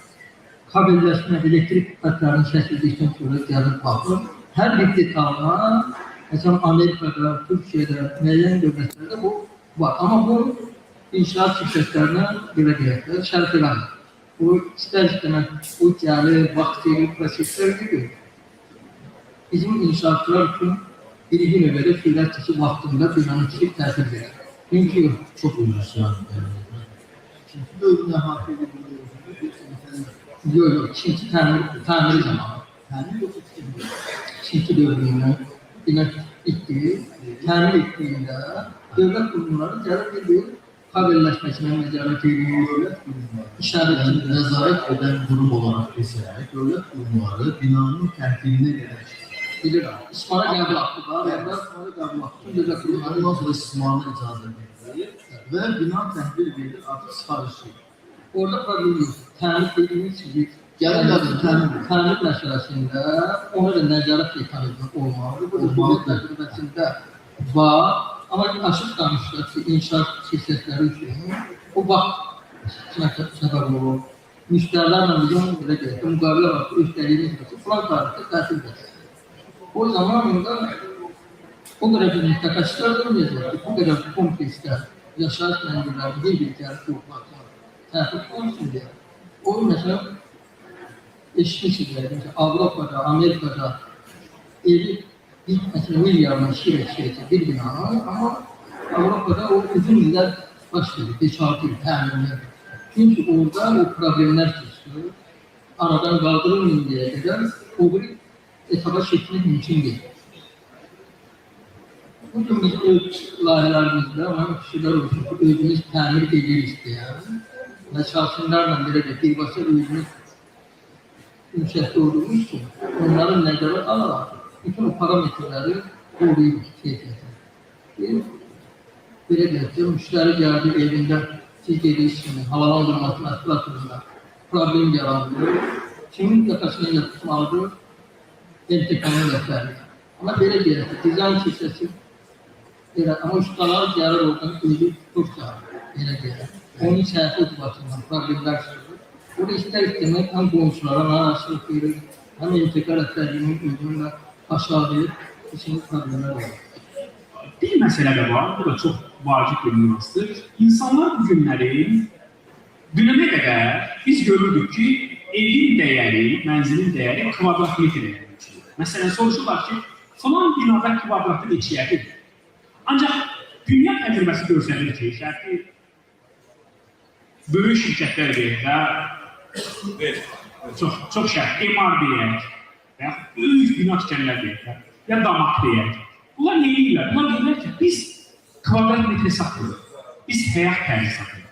Kabelləşmə, elektrik xətlərinin çəkildikdən sonra gəlib baxır. Hər bir detalına, məsələn, Amerikada, Türkiyədə, müəyyən dövlətlərdə bu var. Amma bu inşaat şirkətlərinə belə deyək də, şərf eləmir. Bu istər-istəməz bu gəlir, vaxt gelir, proseslər gedir. Bizim inşaatçılar üçün birinci növbədə sürət ki, vaxtında binanı tikib təhvil verir. Çünki Çox üzr istəyirəm. Çünki dövrünü əhatə edir bu mövzunu, yoxsa məsələn, yox, yox, tikinti təmiri zamanı. Təmir yoxsa tikinti? Tikinti dövründən bina bitdi, təmir etdiyində dövlət qurumları gəlir bir kabelləşməsinə nəzarət edir. Dövlət qurumları, İşarət yəni edir. nəzarət edən qurum olaraq desək, dövlət qurumları binanın təhvilinə qədər çıxır. Bilirəm. İsmara qəbul haqqı var. Yəni, Orada istismara qəbul haqqı. Bütün dövlət qurumları Ondan sonra istismarına icazə verilir və bina təhvil verilir, artıq sifarişi. Orada problem yox. Təmir dediyimiz kimi Gəlirlər, təmir. Təmir məsələsində ona da nəzarət mexanizmi olmalıdır. Bu da dövlət Olmalıdır. təcrübəsində var. Amma açıq danışıq ki, inşaat şirkətləri üçün o vaxt səbəb olur. Müştərilərlə bizim belə deyək, müqavilə vaxtı öhdəliyimiz var ki, filan tarixdə təhvil verir. O zaman onda o qədər bir mütəxəssislər olmayacaq ki, bu qədər kompleksdə yaşayış mənzilləri bir-bir gəlib yoxlasın, təhvil olsun deyə. O, məsələn, eşitmişsiniz, məsələn, Avropada, Amerikada evi bir, məsələn, milyarla şirək bir binanı, amma Avropada o uzun illər baş verir, 5-6 il təmirlər. Çünki orada o problemlər keçir, aradan qaldırılmayıncaya qədər o bir etaba çekmek mümkün değil. Bugün biz öz layihələrimizdə ona fikirlər olsun ki, özümüz təmir edirik deyə və sakinlərlə belə də birbaşa özümüz ünsiyyətdə olduğumuz üçün onların nəzərə alaraq bütün o parametrləri qoruyuruq keyfiyyətini. Belə deyək ki, müştəri gəldi evində siz dediyiniz kimi havalandırması məhsulatında problem yarandı. Kimin yaxasına yapışmalıdır? MTK-nın rəhbərliyi. Amma belə deyək ki, dizayn şirkəti elə, amma ustalar gəlir oradan özü tutursa, belə deyək, onun səhvi ucbatından problemlər çıxır. Burada istər-istəməz həm qonşulara narahatçılıq verir, həm MTK rəhbərliyinin özünü də aşağılayır, içinde problemlər olur. Bir məsələ də var, bu da çox vacib bir nüansdır. İnsanlar bu günləri dünənə qədər biz görürdük ki, evin dəyəri, mənzilin dəyəri kvadrat metrlə ölçülür. Məsələn, soruşurlar ki, filan binada kvadratı neçəyədir? Ancaq dünya təcrübəsi göstərir ki, şərti böyük şirkətlər deyək də, çox şərt, MR deyək və yaxud böyük bina tikənlər deyək də, ya damaq deyək. Bunlar nə edirlər? Bunlar deyirlər ki, biz kvadrat metre satmırıq, biz həyat tərzi satırıq,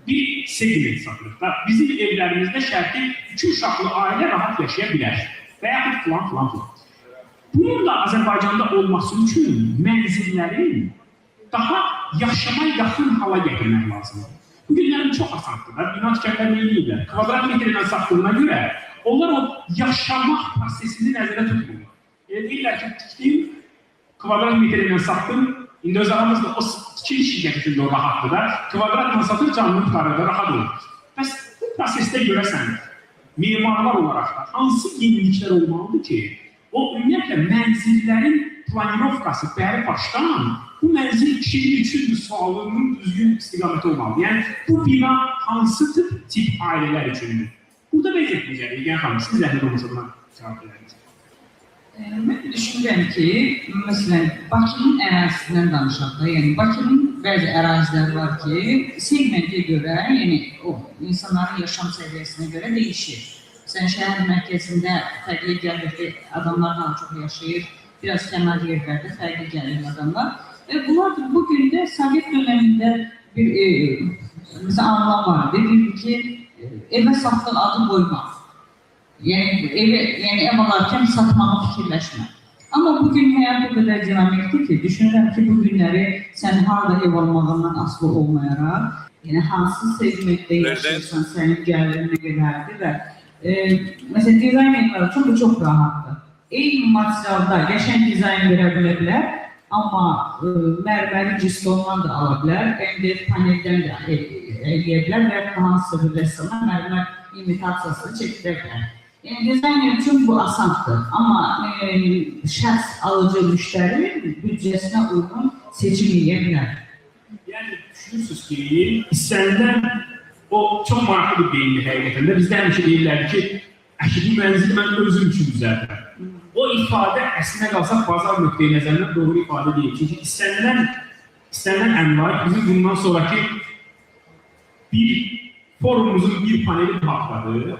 bir segment satırıq da. Bizim evlərimizdə şərti 2 uşaqlı ailə rahat yaşaya bilər və yaxud filan, filan, filan. Bunun da Azərbaycanda olması üçün mənzillərin daha yaşama yaxın hala gətirmək lazımdır. Bu günlərin çox asandır da, bina tikənlər nə edirlər? Kvadrat metrlə satdığına görə onlar o yaşamaq prosesini nəzərə tutmurlar. Elə deyirlər ki, tikdim, kvadrat metrlə satdım, indi öz aramızda o tikili şirkət üçün də o rahatdır da, kvadratla satır, canını qurtarır da, rahat olur. Bəs bu prosesdə görəsən, memarlar olaraq da hansı yeniliklər olmalıdır ki, o ümumiyyətlə mənzillərin planirovkası bəri başdan bu mənzil kimin üçündür sualının düzgün istiqaməti olmalıdır. Yəni, bu bina hansı tip ailələr üçündür? Burada vəziyyət necədir? İlgən xanım, siz zəhmət olmasa buna cavab verərsiniz. Mən düşünürəm ki, məsələn, Bakının ərazisindən danışaq da, yəni Bakının bəzi əraziləri var ki, segmentə görə, yəni o insanların yaşam səviyyəsinə görə dəyişir. Məsələn, şəhər mərkəzində fərqli gəlirli adamlar daha çox yaşayır, biraz kənar yerlərdə fərqli gəlirli adamlar. Və bunlar da bu gün də Sovet dönəmində bir məsələn, anlam var idi, deyirdi ki, evə satdığın adı qoymaq. Yəni, ev alarkən satmağı fikirləşmə. Amma bugün həyat o qədər dinamikdir ki, düşünürəm ki, bu günləri sən harada ev almağından asılı olmayaraq, yəni hansı segmentdə yaşayırsan, sənin gəlirin nə qədərdir və məsələn, dizaynerlər üçün bu çox rahatdır. Eyni materialda qəşəng dizayn verə bilə bilər, amma mərməri cistondan da ala bilər, MDF paneldən də eləyə bilər və yaxud da hansısa bir rəssama mərmər imitasiyasını çəkdirə bilər. Yəni dizayner üçün bu asandır, amma şəxs alıcı müştəri büdcəsinə uyğun seçim eləyə bilər. Yəni düşünürsünüz ki, istənilən o çox maraqlı bir deyimdir həqiqətən də. Bizdə həmişə deyirlər ki, əşi bu mənzili mən özüm üçün düzəldirəm. O ifadə əslinə qalsa bazar nöqteyi nəzərindən doğru ifadə deyil. Çünki istənilən əmlak bizim bundan sonraki bir forumumuzun bir paneli bu haqdadır.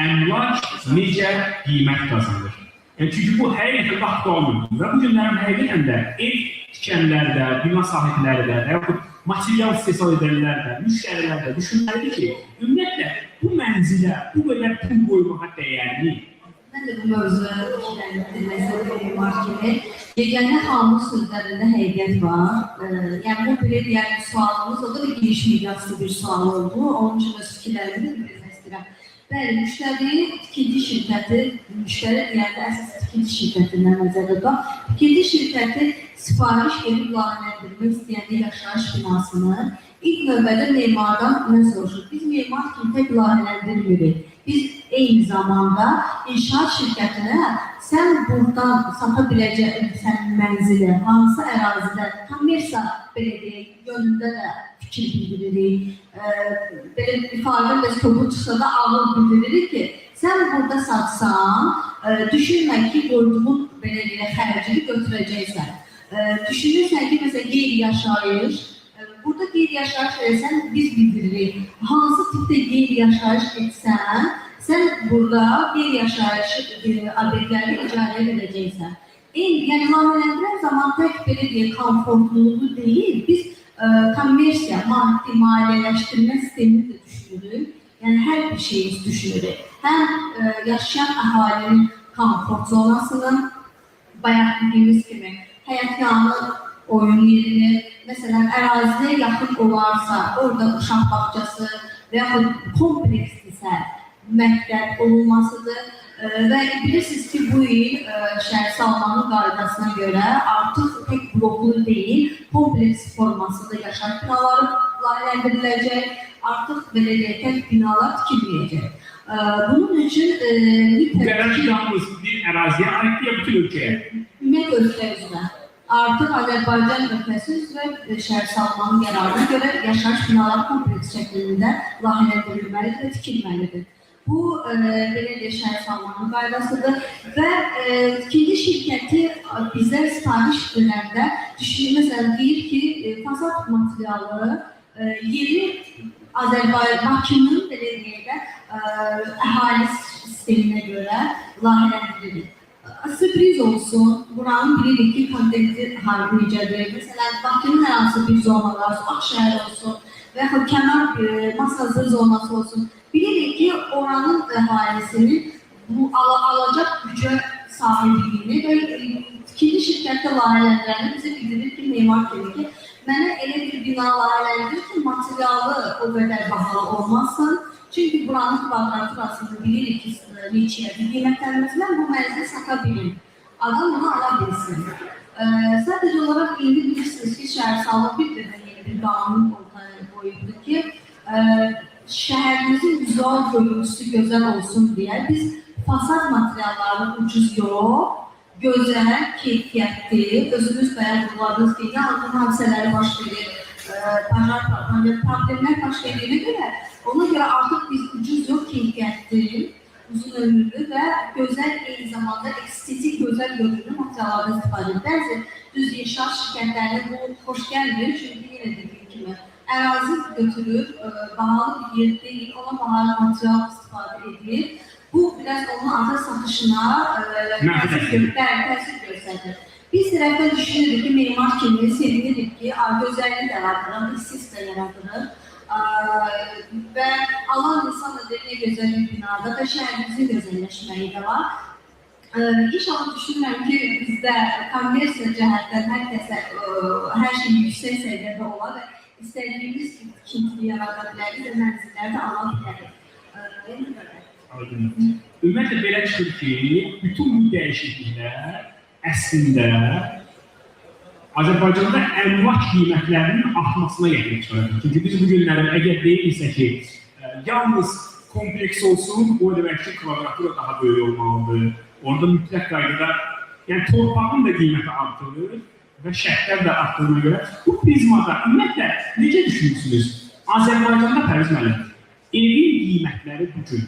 Əmlak necə qiymət qazanır? Yəni, çünki bu həqiqətən də aktual mövzudur və bu günlərin həqiqətən də ev tikənlər də, bina sahibləri də və yaxud material istehsal edənlər də, müştərilər də düşünməlidir ki, ümumiyyətlə bu mənzilə bu qədər pul qoymağa dəyərli. Mən də bu mövzuya fikirlərini bilmək memar kimi. Yeganə xanımın sözlərində həqiqət var. Yəni bu belə deyək sualımız, o da bir geniş miqyaslı bir sual oldu. Onun üçün öz fikirlərimi də bildirmək istəyirəm. Bəli, müştəri tikinti şirkəti, müştəri deyəndə əsas tikinti şirkətindən nəzərdə tutaq. Tikinti şirkəti sifariş verib layihələndirmək istəyəndə yaşayış binasını ilk növbədə memardan nə soruşur? Biz memar kimi tək layihələndirmirik. Biz eyni zamanda inşaat şirkətinə sən buradan sata biləcəksən mənzili, hansı ərazidə, kommersiya belə deyək, yönündə də fikir bildiririk. Belə ifadə bəs kobud çıxsa da ağır bildiririk ki, sən burada satsan, düşünmə ki, qoyduğun belə deyək, xərcini götürəcəksən. Düşünürsən ki, məsələn, qeyri-yaşayış, burada qeyri-yaşayış eləsən, biz bildiririk. Hansı tipdə qeyri-yaşayış etsən, sən burada qeyri-yaşayış obyektlərini icarəyə verəcəksən. Yəni, layihələndirən zaman tək belə deyək, komfortluluğu deyil, biz kommersiya, maddi, maliyyələşdirmə sistemini də düşünürük. Yəni, hər bir şeyi düşünürük. Həm yaşayan əhalinin komfort zonasının, bayaq dediyimiz kimi, həyətyanı oyun yerini, məsələn, əraziyə yaxın olarsa, orada uşaq bağçası və yaxud kompleksdirsə, məktəb olunmasıdır. Və bilirsiniz ki, bu il şəhər salmanın qaydasına görə artıq tək bloklu deyil, kompleks formasında yaşayış binaları layihələndiriləcək, artıq belə deyək, tək binalar tikilməyəcək. Bunun üçün Bu qərar ki, yalnız bir əraziyə aiddir ya bütün ölkəyə? Ümumiyyətlə ölkə üzrə. Artıq Azərbaycan ölkəsi üzrə şəhər salmanın qərarına görə yaşayış binaları kompleks şəklində layihələndirilməlidir və tikilməlidir. Bu, belə deyək, şəhər salmanın qaydasıdır və tikinti şirkəti bizə sifariş verəndə düşünür, məsələn, deyir ki, fasad materialı yeri Azərbaycan, Bakının, belə deyək də, əhali sisteminə görə layihələndirilir. Sürpriz olsun, buranın bilirik ki, kontenti necədir. Məsələn, Bakının hər hansı bir zonalar olsun, Ağşəhər olsun və yaxud kənar Masazır zonası olsun. Bilirik ki, oranın əhalisinin bu alacaq gücə sahibliyini və tikinti şirkətdə layihələndirəni bizə bildirir ki, memar kimi ki, mənə elə bir bina layihələndirir ki, materialı o qədər bahalı olmasın. Çünki buranın kvadraturasını bilirik ki, neçəyə bir qiymətlənməsi, mən bu mənzili sata bilim. Adam bunu ala bilsin. Sadəcə olaraq indi bilirsiniz ki, şəhər salma bir dəfə yeni bir qanun ortaya qoyuldu ki, şəhərimizin vizual görüntüsü gözəl olsun deyə biz fasad materiallarını ucuz yox, gözəl, keyfiyyətli, özünüz bayaq vurguladınız ki, yanğın hadisələri baş verir, problemlər baş verdiyinə görə, ona görə artıq biz ucuz yox, keyfiyyətli, uzun ömürlü və gözəl, eyni zamanda estetik gözəl görünümlü materiallardan istifadə edilir. Bəzi düz inşaat şirkətlərinə bu xoş gəlmir, çünki yenə dediyim kimi ərazi götürür, bahalı bir yer deyil, ona bahalı material istifadə edilir. Bu biraz onun artıq satışına təsir göstərir. Biz tərəfdən düşünürük ki, memar kimi sevinirik ki, gözəllik yaradırıq, hissis də yaradırıq və alan insan da deyir, nə gözəl bir binada və şəhərimizin gözəlləşməyi də var. İnşallah düşünürəm ki, bizdə kommersiya cəhətdən hər kəsə hər şey yüksək səviyyədə olar və istədiyimiz tikintini yarada bilərik və mənzilləri də ala bilərik. Aydındır. Ümumiyyətlə belə çıxır ki, bütün bu dəyişikliklər əslində Azərbaycanda əmlak qiymətlərinin artmasına gətirib çıxarır. Çünki biz bu günləri əgər deyiriksə ki, yalnız kompleks olsun, o demək ki, kvadratura daha böyük olmalıdır. Orada mütləq qaydada, yəni torpağın da qiyməti artırır və şərtlər də artdığına görə bu prizmada ümumiyyətlə necə düşünürsünüz? Azərbaycanda Pərviz müəllim, evin qiymətləri bu gün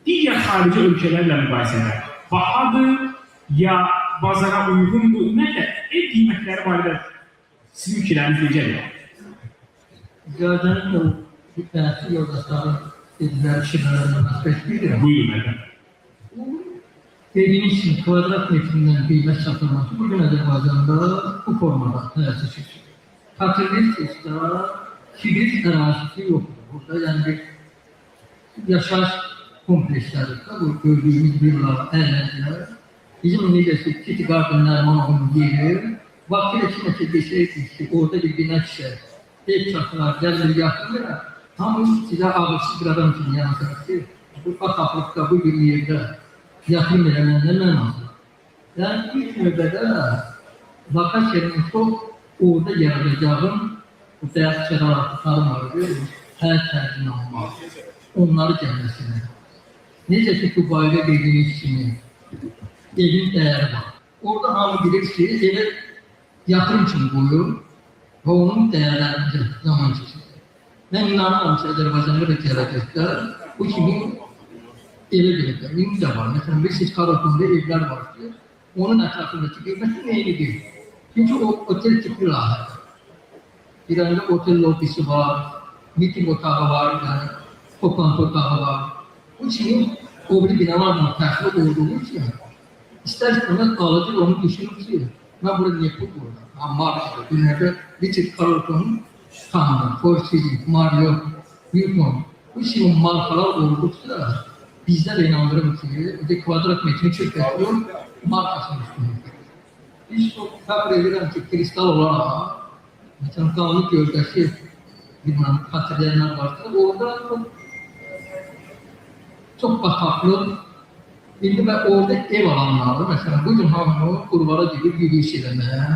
digər xarici ölkələrlə müqayisədə bahadır ya bazara uyğundur? Ümumiyyətlə ev qiymətləri barədə sizin fikirləriniz necədir? Zaten o bəhsi yoldaşların dedikləri fikirlərə münasibət bildirəm. Buyurun müəllim. Dediyiniz kimi kvadrat metrindən qiymət satılması bugün Azərbaycanda bu formada həyata keçirir. Xatırlayırsınızsa kibrit ərazisi yoxdur. Burada yəni bir yaşayış kompleksləri, bu gördüyümüz villa, əyləncələr. Bizim necə ki, City Garden Nərmanovun yeri, vaxtilə kiməsə desəydik ki, orada bir bina tikər, ev çatılar, gəlir yaxın verər, hamı sizə ağırsız bir adam kimi yanaşar ki, bu bataqlıqda, bu bir yerdə yatırım eləmənin nə mənası var? Yəni, ilk növbədə lokasiyanın çox orada yaradacağım bu bəyaz şəraitləri var, həyat tərzini almaq, onları gəlməsinə. Necə ki, Dubayda dediyiniz kimi evin dəyəri var. Orada hamı bilir ki, evə yatırım kimi qoyur və onun dəyərlərini zaman keçirir. Mən inanıram ki, Azərbaycanda da gələcəkdə bu kimi evə gələcək. İndi də var. Məsələn, bilirsiniz, Karakumda evlər var ki, onun ətrafındakı qiyməti neyini deyil. Çünki o otel tipli layihədir. İrəndə otel lobisi var, miting otağı var, yəni toplantı otağı var. Bu kimi o biri binalarla fərqli olduğu üçün istər-istəməz alıcı onu düşünür ki, mən burada niyə pul qoyuram? Ha, markadır. Günlərdə Richard Carlton'un tanınır, Four Seasons, Marriott, Hilton. Bu kimi markalar olduqca bizlər də inandırım ki, bir kvadrat metrini çox markasının üstünlükdür. Biz çox fəxr edirəm ki, kristal olaraq, məsələn, Qanlı Göldəki bilmirəm, xatırlayanlar varsa, orada çox bataqlıq. İndi və orada ev alanları, məsələn, bugün hamı qurvara gedib yürüyüş eləməyə,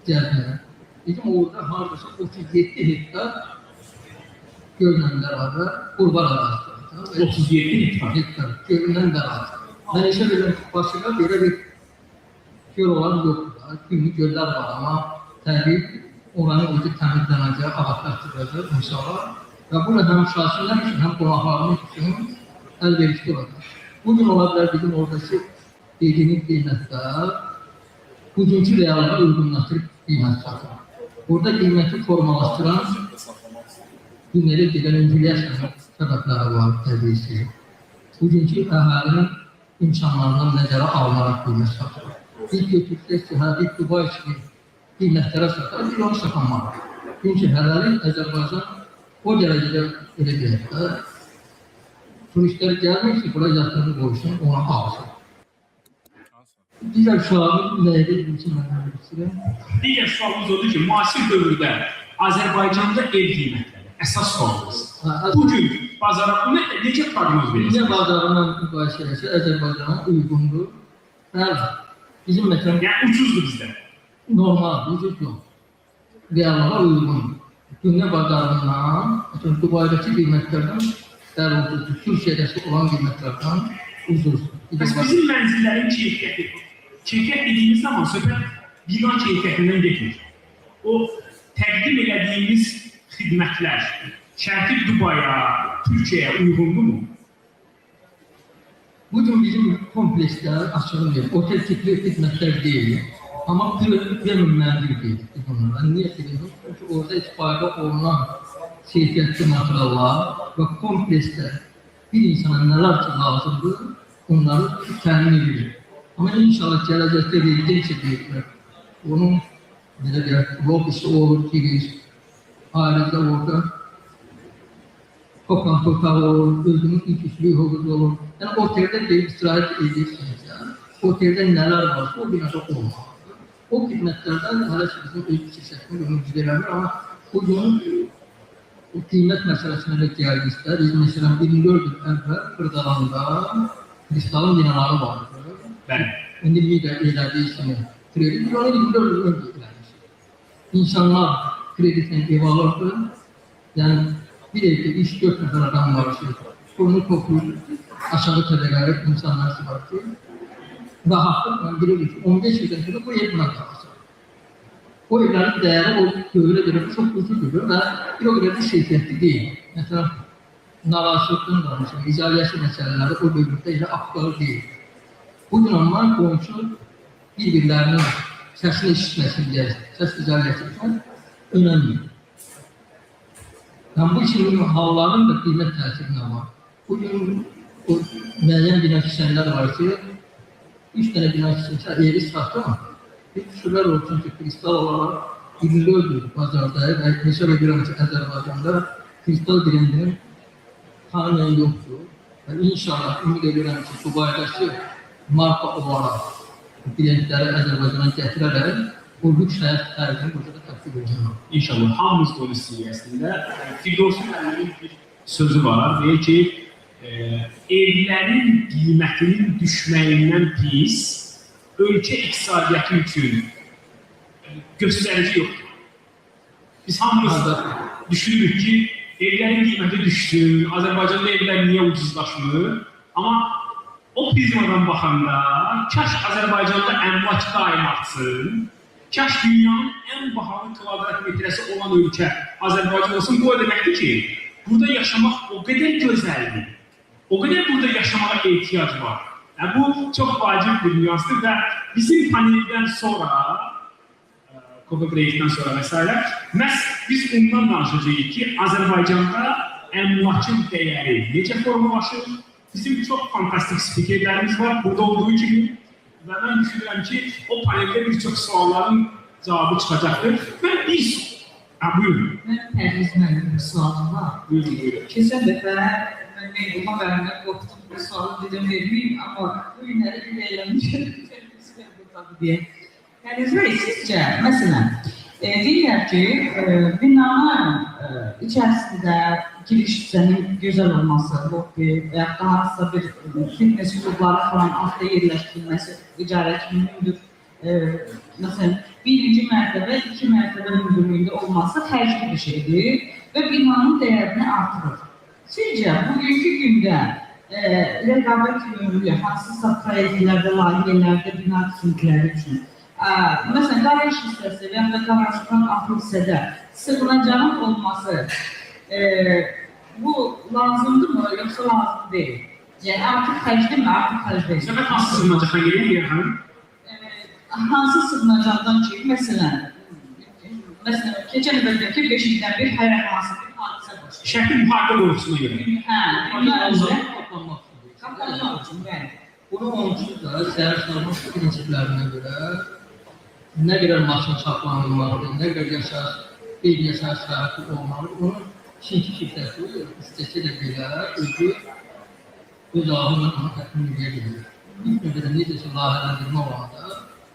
gəzməyə. Bizim orada hardasa 37 hektar göllə bərabər qurvar ərazisi var. 37 hektar. Hektar göllə ərazisi. Mən hesab edirəm ki, Bakıda belə bir göl olan yoxdur. Günlük göllər var, amma təbii oranın özü təmizlənəcək, ağaclaşdırılacaq inşallah. Və bu da həm sakinlər üçün, həm qonaqlarımız üçün əlverişli olacaq. Bugün ola bilər bizim oradakı dediyiniz qiymətlər bugünkü reallığa uyğunlaşdırıb qiymət satılır. Burada qiyməti formalaşdıran dünyada gedən enflyasiyanın səbəbləri var təbii ki. Bugünkü əhalinin imkanlarından nəzərə alınaraq qiymət satılır. Biz götürsək ki, hə, biz Dubay kimi qiymətlərə satar, biz onu satanmarıq. Çünki hələlik Azərbaycan o dərəcədə belə deyək də, turistlər gəlmir ki, bura yatırım qoysun, ona alsın. Digər sualımız nə idi? İstəyirəm. Digər sualımız odur ki, müasir dövrdə Azərbaycanda ev qiymətləri, əsas sualımız. Bugün bazara ümumiyyətlə necə proqnoz Dünya verirsiniz? bazarından müqayisə eləsə Azərbaycana uyğundur. Bəli, bizim məsələn Yəni ucuzdur bizdə. normal, ucuz yox. Reallığa uyğundur. Dünya bazarından, məsələn Dubaydakı qiymətlərdən bəli ucuzdur. Türkiyədəki olan qiymətlərdən ucuzdur. Bəs bizim mənzillərin keyfiyyəti, keyfiyyət dediyimiz zaman söhbət bina keyfiyyətindən getmir. O təqdim elədiyimiz xidmətlər Şərqi Dubaya, Türkiyəyə uyğundurmu? Bugün bizim komplekslər açığı deyil, otel tipli xidmətlər deyil. Amma premium mənzil deyirik biz onlara. Niyə premium? Çünki orada istifadə olunan keyfiyyətli materiallar və kompleksdə bir insana nələr ki lazımdır, onları təmin edirik. Amma inşallah gələcəkdə rezidensiya deyirlər. Onun belə deyək, lobisi olur, giriş, ayrıca orada toplantı otağı olur, özünün ilk üçlük hovuzu olur. Yəni oteldə deyib istirahət edirsiniz. Yəni. Oteldə nələr varsa o binada olmalıdır. O xidmətlərdən hələ ki bizim öz şirkətimiz ümid eləmir, amma bugün O qiymət məsələsinə də gəldikdə, biz məsələn 24 il əvvəl Xırdalanda kristalın binaları vardı. Bəli. İndi bir də elədiyi kimi kredi, biz onu 24 il öncə eləmişik. İnsanlar kreditlə ev alırdı. Yəni bir evdə 3-4 nəfər adam var ki, pulunu toplayır, aşağı təbəqəli insanlar var ki, rahatlıqla bilirik ki, 15 ildən sonra bu ev buna qalacaq. O evlərin dəyəri o dövrə görə çox ucuzdur və bir o qədər də keyfiyyətli deyil. Məsələn, narazılıqdan danışıram, izolyasiya məsələləri o dövrdə elə aktual deyil. Bugün onlar qonşu bir-birlərinin səsini eşitməsin deyə səs izolyasiyası üçün önəmli. Yəni, bu kimi halların da qiymət təsirinə var. Bugün o müəyyən bina kisənlər var ki, 3 dənə bina kisən evi satdı ama bir şükürlər olsun ki, kristal olaraq 24 il bazarda və hesab edirəm ki, Azərbaycanda kristal brendinin tanımayan yoxdur. Və inşallah ümid edirəm ki, Dubaydakı marka olaraq brendləri Azərbaycana gətirərək bu lüks həyat tərzini burada da tətbiq olunur. İnşallah hamımız da onu istəyirik əslində. Firdevsi müəllimin bir sözü var, deyir ki, evlərin qiymətinin düşməyindən pis ölkə iqtisadiyyatı üçün göstərici yoxdur. Biz hamımız düşünürük ki, evlərin qiyməti düşsün, Azərbaycanda evlər niyə ucuzlaşmır? Amma o prizmadan baxanda, kaş Azərbaycanda əmlak daim artsın, kaş dünyanın ən bahalı kvadrat metrəsi olan ölkə Azərbaycan olsun, bu o deməkdir ki, burada yaşamaq o qədər gözəldir, o qədər burada yaşamağa ehtiyac var. Yəni, bu çox vacib bir nüansdır və bizim paneldən sonra, Coffee Break'dən sonra və s. Məhz biz ondan danışacağıq ki, Azərbaycanda əmlakın dəyəri necə formalaşır? Bizim çox fantastik spikerlərimiz var, burada olduğu kimi və mən düşünürəm ki, o paneldə bir çox sualların cavabı çıxacaqdır. Mən bir sual, buyurun. Mən Pərviz müəllimin sualım var. Buyurun, buyurun. Keçən dəfə mən Meyğulma müəllimdən qorxdum, bu sualı dedim verməyim, amma bu günləri bir eləmişəm, Pərviz müəllim buradadır deyə. Pərviz bəy, sizcə, məsələn, deyirlər ki, binanın içərisində giriş hissənin gözəl olması, lobbi və yaxud da hansısa bir fitness klubları falan altda yerləşdirilməsi icarə kimi hündür, məsələn, birinci mərtəbə, iki mərtəbə hündürlüyündə olması xərcli bir şeydir və binanın dəyərini artırır. Sizcə, bugünkü gündə rəqabət yönümlü hansısa proyektlərdə, layihələrdə, bina tikintiləri üçün, məsələn, qaraj hissəsi və yaxud da qarajdan altı hissədə sığınacağın olması bu lazımdırmı, yoxsa lazım deyil? Yəni, artıq xərclimi, artıq xərc deyil? Söhbət hansı sığınacaqdan gedir, Leyla xanım? Hansı sığınacaqdan ki, məsələn, keçən ildə ki, 5 ildən bir hər hansı bir hadisə baş verir. Şərti müharibə qorxusuna görə. Hə, bundan öncə Qaplanmaq üçün. qaplanmaq üçün, bəli. Bunu onun üçün də səhər salmaq prinsiplərinə görə nə qədər maşın saxlanılmalıdır, nə qədər yaşayış, qeyri-yaşayış sahəsi olmalıdır, onun tikinti şirkəti istəsə də belə özü öz ahı onu təxmin edə bilir. İlk növbədə necəsə layihələndirmə olanda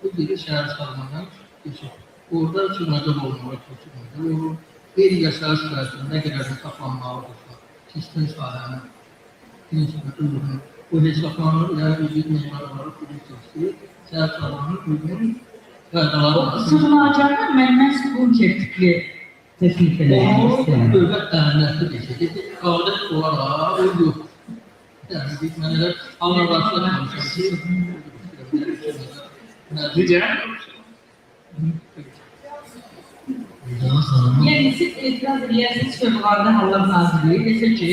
bu gedir şəhər salmadan keçir. Orada sığınacaq olmalı, sığınacaq olur. Qeyri-yaşayış sahəsində nə qədər saxlanmalıdırsa, sistem sahənin prinsipə uyğun o hesablanır, yəni özü memar olaraq bilirsiniz ki, şəhər salmanın uyğun qaydaları var. Sığınacaqda mən məhz bunker tipli təklif eləmək O istəyirəm. dövlət əhəmiyyətli bir şeydir. Qadət olaraq o yox. Yəni biz mən elə anlarsın ki, Necə? Leyla xanım, Yəni siz etiraz eləyərsiniz Fövqəladə Hallar Nazirliyi desə ki,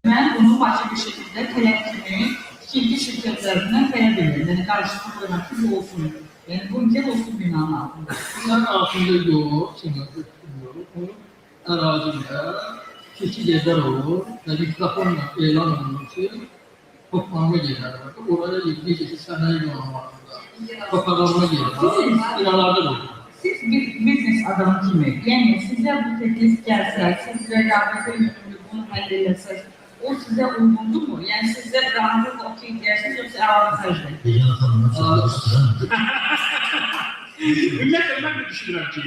mən bunu vacib bir şəkildə tələb kimi tikinti şirkətlərindən tələb edirəm. Yəni qarşısını qoyuram ki, bu olsun. Yəni bunker olsun binanın altında. Bunların altında yox, sınırda tutmuyoruz. Onun ərazində keçid yerlər olur və mikrofonla elan olunur ki, toplanma yerləri var. Oraya necə ki, sənaye zonalarında, toparlanma yeri var, binalarda da olur. Siz bir biznes adamı kimi, yəni sizə bu təklif gəlsə, siz rəqabətə yönümlü bunu həll eləsəz, o sizə uyğundurmu? Yəni sizə rahatlıqla okey deyərsiniz, yoxsa əlavə xərclə? Leyla xanımdan çox istəyirəm. Ümumiyyətlə, mən də düşünürəm ki,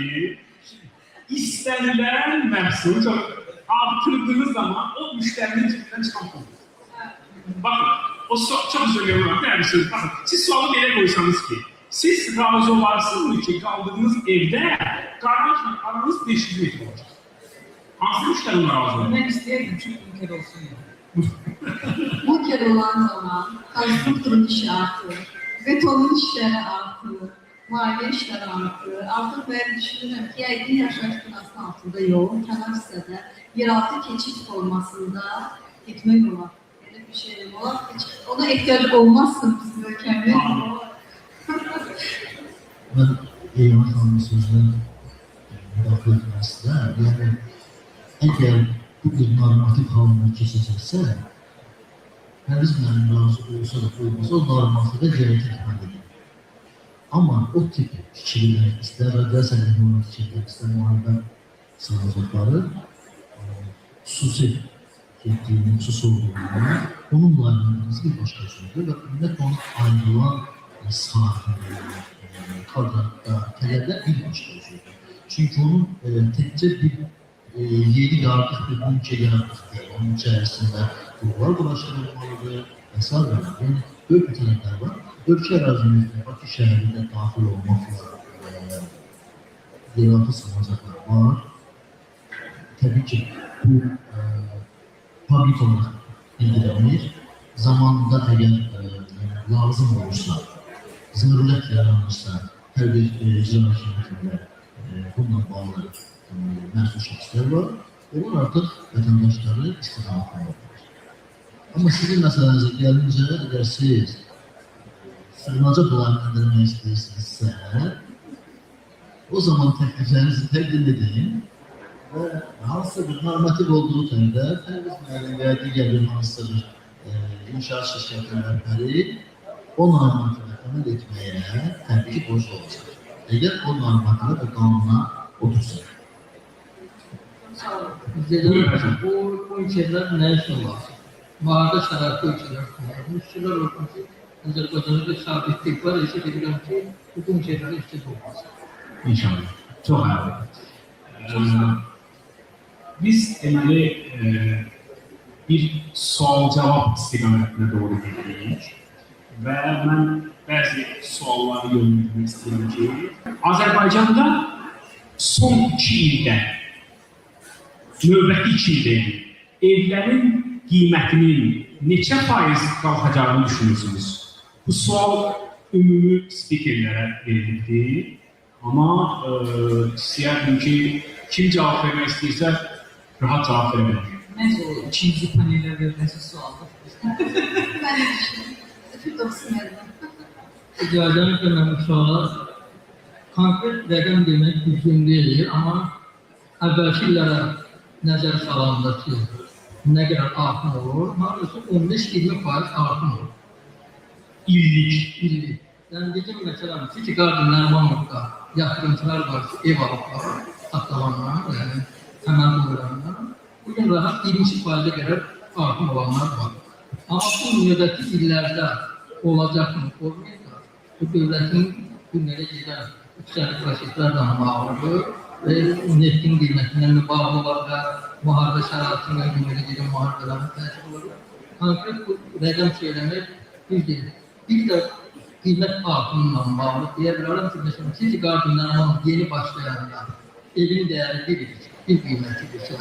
İstənilən məhsulu çox artırdığınız zaman o müştərinin cibindən çıxan puldur. Baxın, o çox üzr istəyirəm, bir dənə bir söz. Baxın, siz sualı belə qoysanız ki, siz razı olarsınız ki, qaldığınız evdə qarajla aranız 500 metr olacaq. Hansı müştəri ona razı olar? Mən istəyirdim ki, bunker olsun ya. Bunker olan zaman konstruktorun işi artır, betonun işleri artır, maliyə işləri artır. Artıq mən düşünürəm ki, yəqin yaşayış binasının altında yox, kənar hissədə yeraltı keçid formasında getmək olar. Belə bir şey olar. Heç ona ehtiyac olmazsın bizim ölkəmiz. Mən Leyla xanımın sözünə müdaxilə etmək istəyirəm. Yəni, əgər bu bir normativ halına keçəcəksə, Pərviz müəllim razı olsa da olmasa o normativə riayət etməlidir. Amma o tip tikililər, istər radiasiya əleyhinə olan tikililər, istər müharibə sığınacaqları xüsusi getdiyinin, xüsusi olduğundan onun layihələnməsi bir başqa cürdür və ümumiyyətlə onun ayrılan sahələri, kvadratda, tələblər bir başqa cürdür. Çünki onun təkcə bir yeni yaradıq, bir bunker yaradıq deyil, onun içərisində qurğular quraşdırılmalıdır və s. Yəni, böyük bir tələblər var. Ölkə ərazimizdə, Bakı şəhərində daxil olmaqla yeraltı sığınacaqlar var. Təbii ki, bu publik olaraq bildirilmir. Zamanında əgər lazım olursa, zərurət yaranırsa, hər bir icra hakimiyyətində bununla bağlı məsul şəxslər var. Onlar artıq vətəndaşları istiqamətləndirir. Amma sizin məsələnizə gəlincə, əgər siz sığınacaq layihələndirmək istəyirsinizsə, o zaman təkliflərinizi təqdim edin və hansısa bir normativ olduğu təqdirdə Pərviz müəllim və ya digər bir hansısa bir inşaat şirkətinin rəhbəri o normativə əməl etməyə təbii ki, borclu olacaq. Əgər o normativə və qanuna otursa. Sağ olun. Dedim, bu bunkerlər nə üçün lazım? Müharibə şəraiti ölkələr üçün lazım. İşçilər olsun ki, Azərbaycanda bir sabitlik var. Hesab edirəm ki, bu bunkerlərə ehtiyac olmaz. İnşallah. Çox əla. Biz deməli bir sual-cavab istiqamətinə doğru gedirik və mən bəzi sualları yönləndirmək istəyirəm ki, Azərbaycanda son 2 ildə, növbəti 2 ildə yəni, evlərin qiymətinin neçə faiz qalxacağını düşünürsünüz? Bu sual ümumi spikerlərə verilibdir. Amma istəyərdim ki, kim cavab vermək istəyirsə, rahat cavab verə bilər. Məncə o ikinci panelə veriləcək sualdır. Mən də düşünürəm. Firdevs müəllim. İcazənizlə mən bu suala konkret rəqəm demək düzgün deyil, amma əvvəlki illərə nəzər salanda ki, nə qədər artım olur, hardasa 15-20% artım olur. İllik. İllik. Yəni dedim, məsələn, City Garden Nərmanovda yatırımçılar var ki, ev alıblar, saxlananlar, yəni təməl qoyulanlar. Bugün rahat 22%-ə qədər artım olanlar var. Amma bu növbəti illərdə olacaqmı, olmayacaq? Bu dövlətin günlərə gedən iqtisadi proseslərlə bağlıdır və neftin qiymətindən də bağlı olar və müharibə şəraitindən günlərə gedən müharibələrin təsiri olar. Konkret bu rəqəm söyləmək bir deyil. Bir də qiymət artımıyla bağlı deyə bilərəm ki, məsələn, City Garden Nərmanov yeni başlayanda evin dəyəri bir idi, bir qiymətidirsə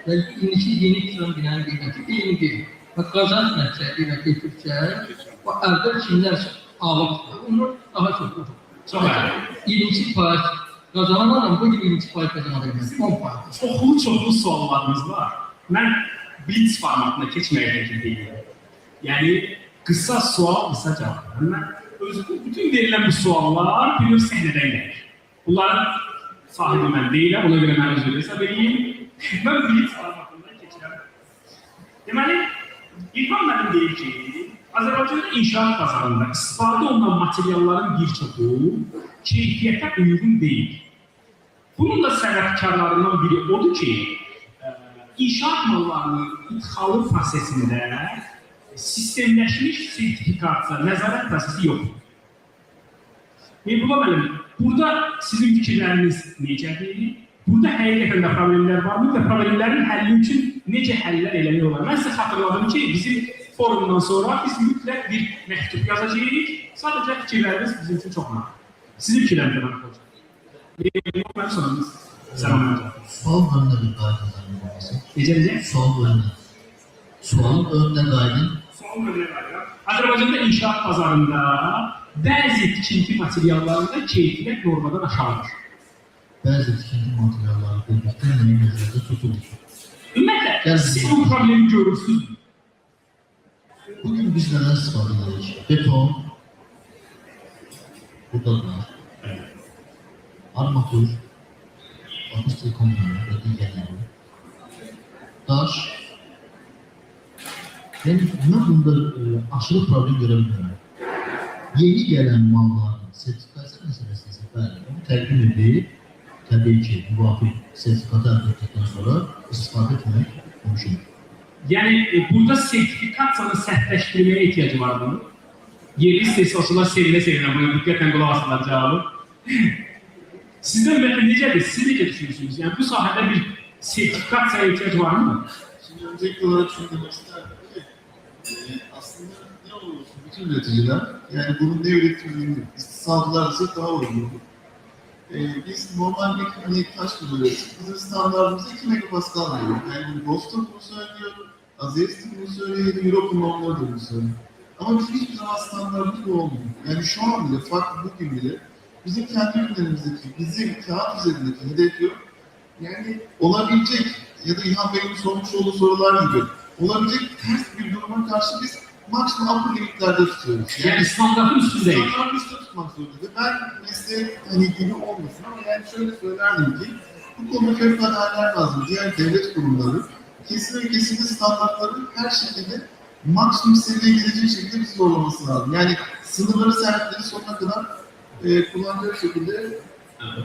və indiki yeni bitirilən binanın qiyməti eyni deyil. Və qazanc məqsədi ilə götürsək, o əvvəl kimlərsə alıbdır, onlar daha çox ucuz. Çox əla. 22% qazanan adam bu gün 22% qazana bilməz, 10%. Çoxlu-çoxlu suallarımız var. Mən blitz formatına keçməyə təklif edirəm. Yəni, qısa sual, qısa cavab. Mən bütün verilən bu suallar bir növ səhnədən gəlir. Bunların sahibi mən deyiləm, ona görə mən özür hesab edeyim. Mən blitz formatından keçirəm. Deməli, İlham müəllim deyir ki, Azərbaycanda inşaat bazarında istifadə olunan materialların bir çoxu keyfiyyətə uyğun deyil. Bunun da səbəbkarlarından biri odur ki, inşaat mallarının idxalı prosesində sistemləşmiş sertifikasiya, nəzarət prosesi yoxdur. Meybulla müəllim, burada sizin fikirləriniz necədir? Burada həqiqətən də problemlər varmı və problemlərin həlli üçün necə həllər eləmək olar? Mən sizə xatırladım ki, bizim forumdan sonra biz mütləq bir məktub yazacağıq. Sadəcə fikirləriniz bizim üçün çox önəmlidir. Sizin fikirləriniz də maraqlı olacaq. Mənim sorunuz. Salam. Sual önüne bir qaydın zənni olması. Necə necə? Sual önüne. Sualın önüne qaydın. Sualın önünə qayıdıram. Azərbaycanda inşaat bazarında bəzi tikinti materiallarında keyfiyyət normadan aşağıdır. Bəzi tikinti materialları dedikdə nəyi nəzərdə tutulur? Ümumiyyətlə, siz bu problemi görürsünüzmü? Bugün biz nədən istifadə edirik? Beton, buradadılar. Armatur, akustik komponent və digərləri. Daş. Yəni, mən bunda aşırı problem görə bilmirəm. Yeni gələn malların sertifikasiya məsələsi isə bəli, onu təqdim edib, təbii ki, müvafiq sertifikatı əldə etdikdən sonra istifadə etmək mümkündür. Yəni, burada sertifikasiyanı sərtləşdirməyə ehtiyacı var bunun. Yerli istehsalçılar sevinə-sevinə buna diqqətlə qulaq asırlar cavabı. Sizdə ümumiyyətlə necədir? Siz necə düşünürsünüz? Yəni, bu sahədə bir sertifikasiyaya ehtiyac varmı? Şimdi öncelikli olarak şunu demek isterdim ki, aslında ne olursa bütün üreticiler, yani bunun ne ürettiğini istisnalar ise daha uygun olur. Biz normal bir hani taş gibi üretiyoruz. Bizim standartımız 2 megapascal veriyor. Yani bunu GOST da bunu söylüyor, ASEAN bunu söylüyor, Europa normları da bunu söylüyor. Ama bizim hiçbir zaman standartımız bu olmuyor. Yani şu an bile, farklı bugün bile bizim kendi ürünlerimizdeki, bizim kağıt üzerindeki hedef yok. Yani olabilecek ya da İlhan Bey'in sormuş olduğu sorular gibi olabilecek ters bir duruma karşı biz maksimum upper limitlerde tutuyoruz. Yəni, standartın üstündəyik. Standartın üstünde tutmak zorundayız. Ben mesleğe hani gibi olmasın ama yani şöyle söylerdim ki bu konuda fevkalade haller lazım. Diğer devlet kurumları kesin ve kesinlikle standartları her şekilde maksimum seviyeye gelecek şekilde bizi zorlaması lazım. Yani sınırları sertleri sonuna kadar kullanacak şekilde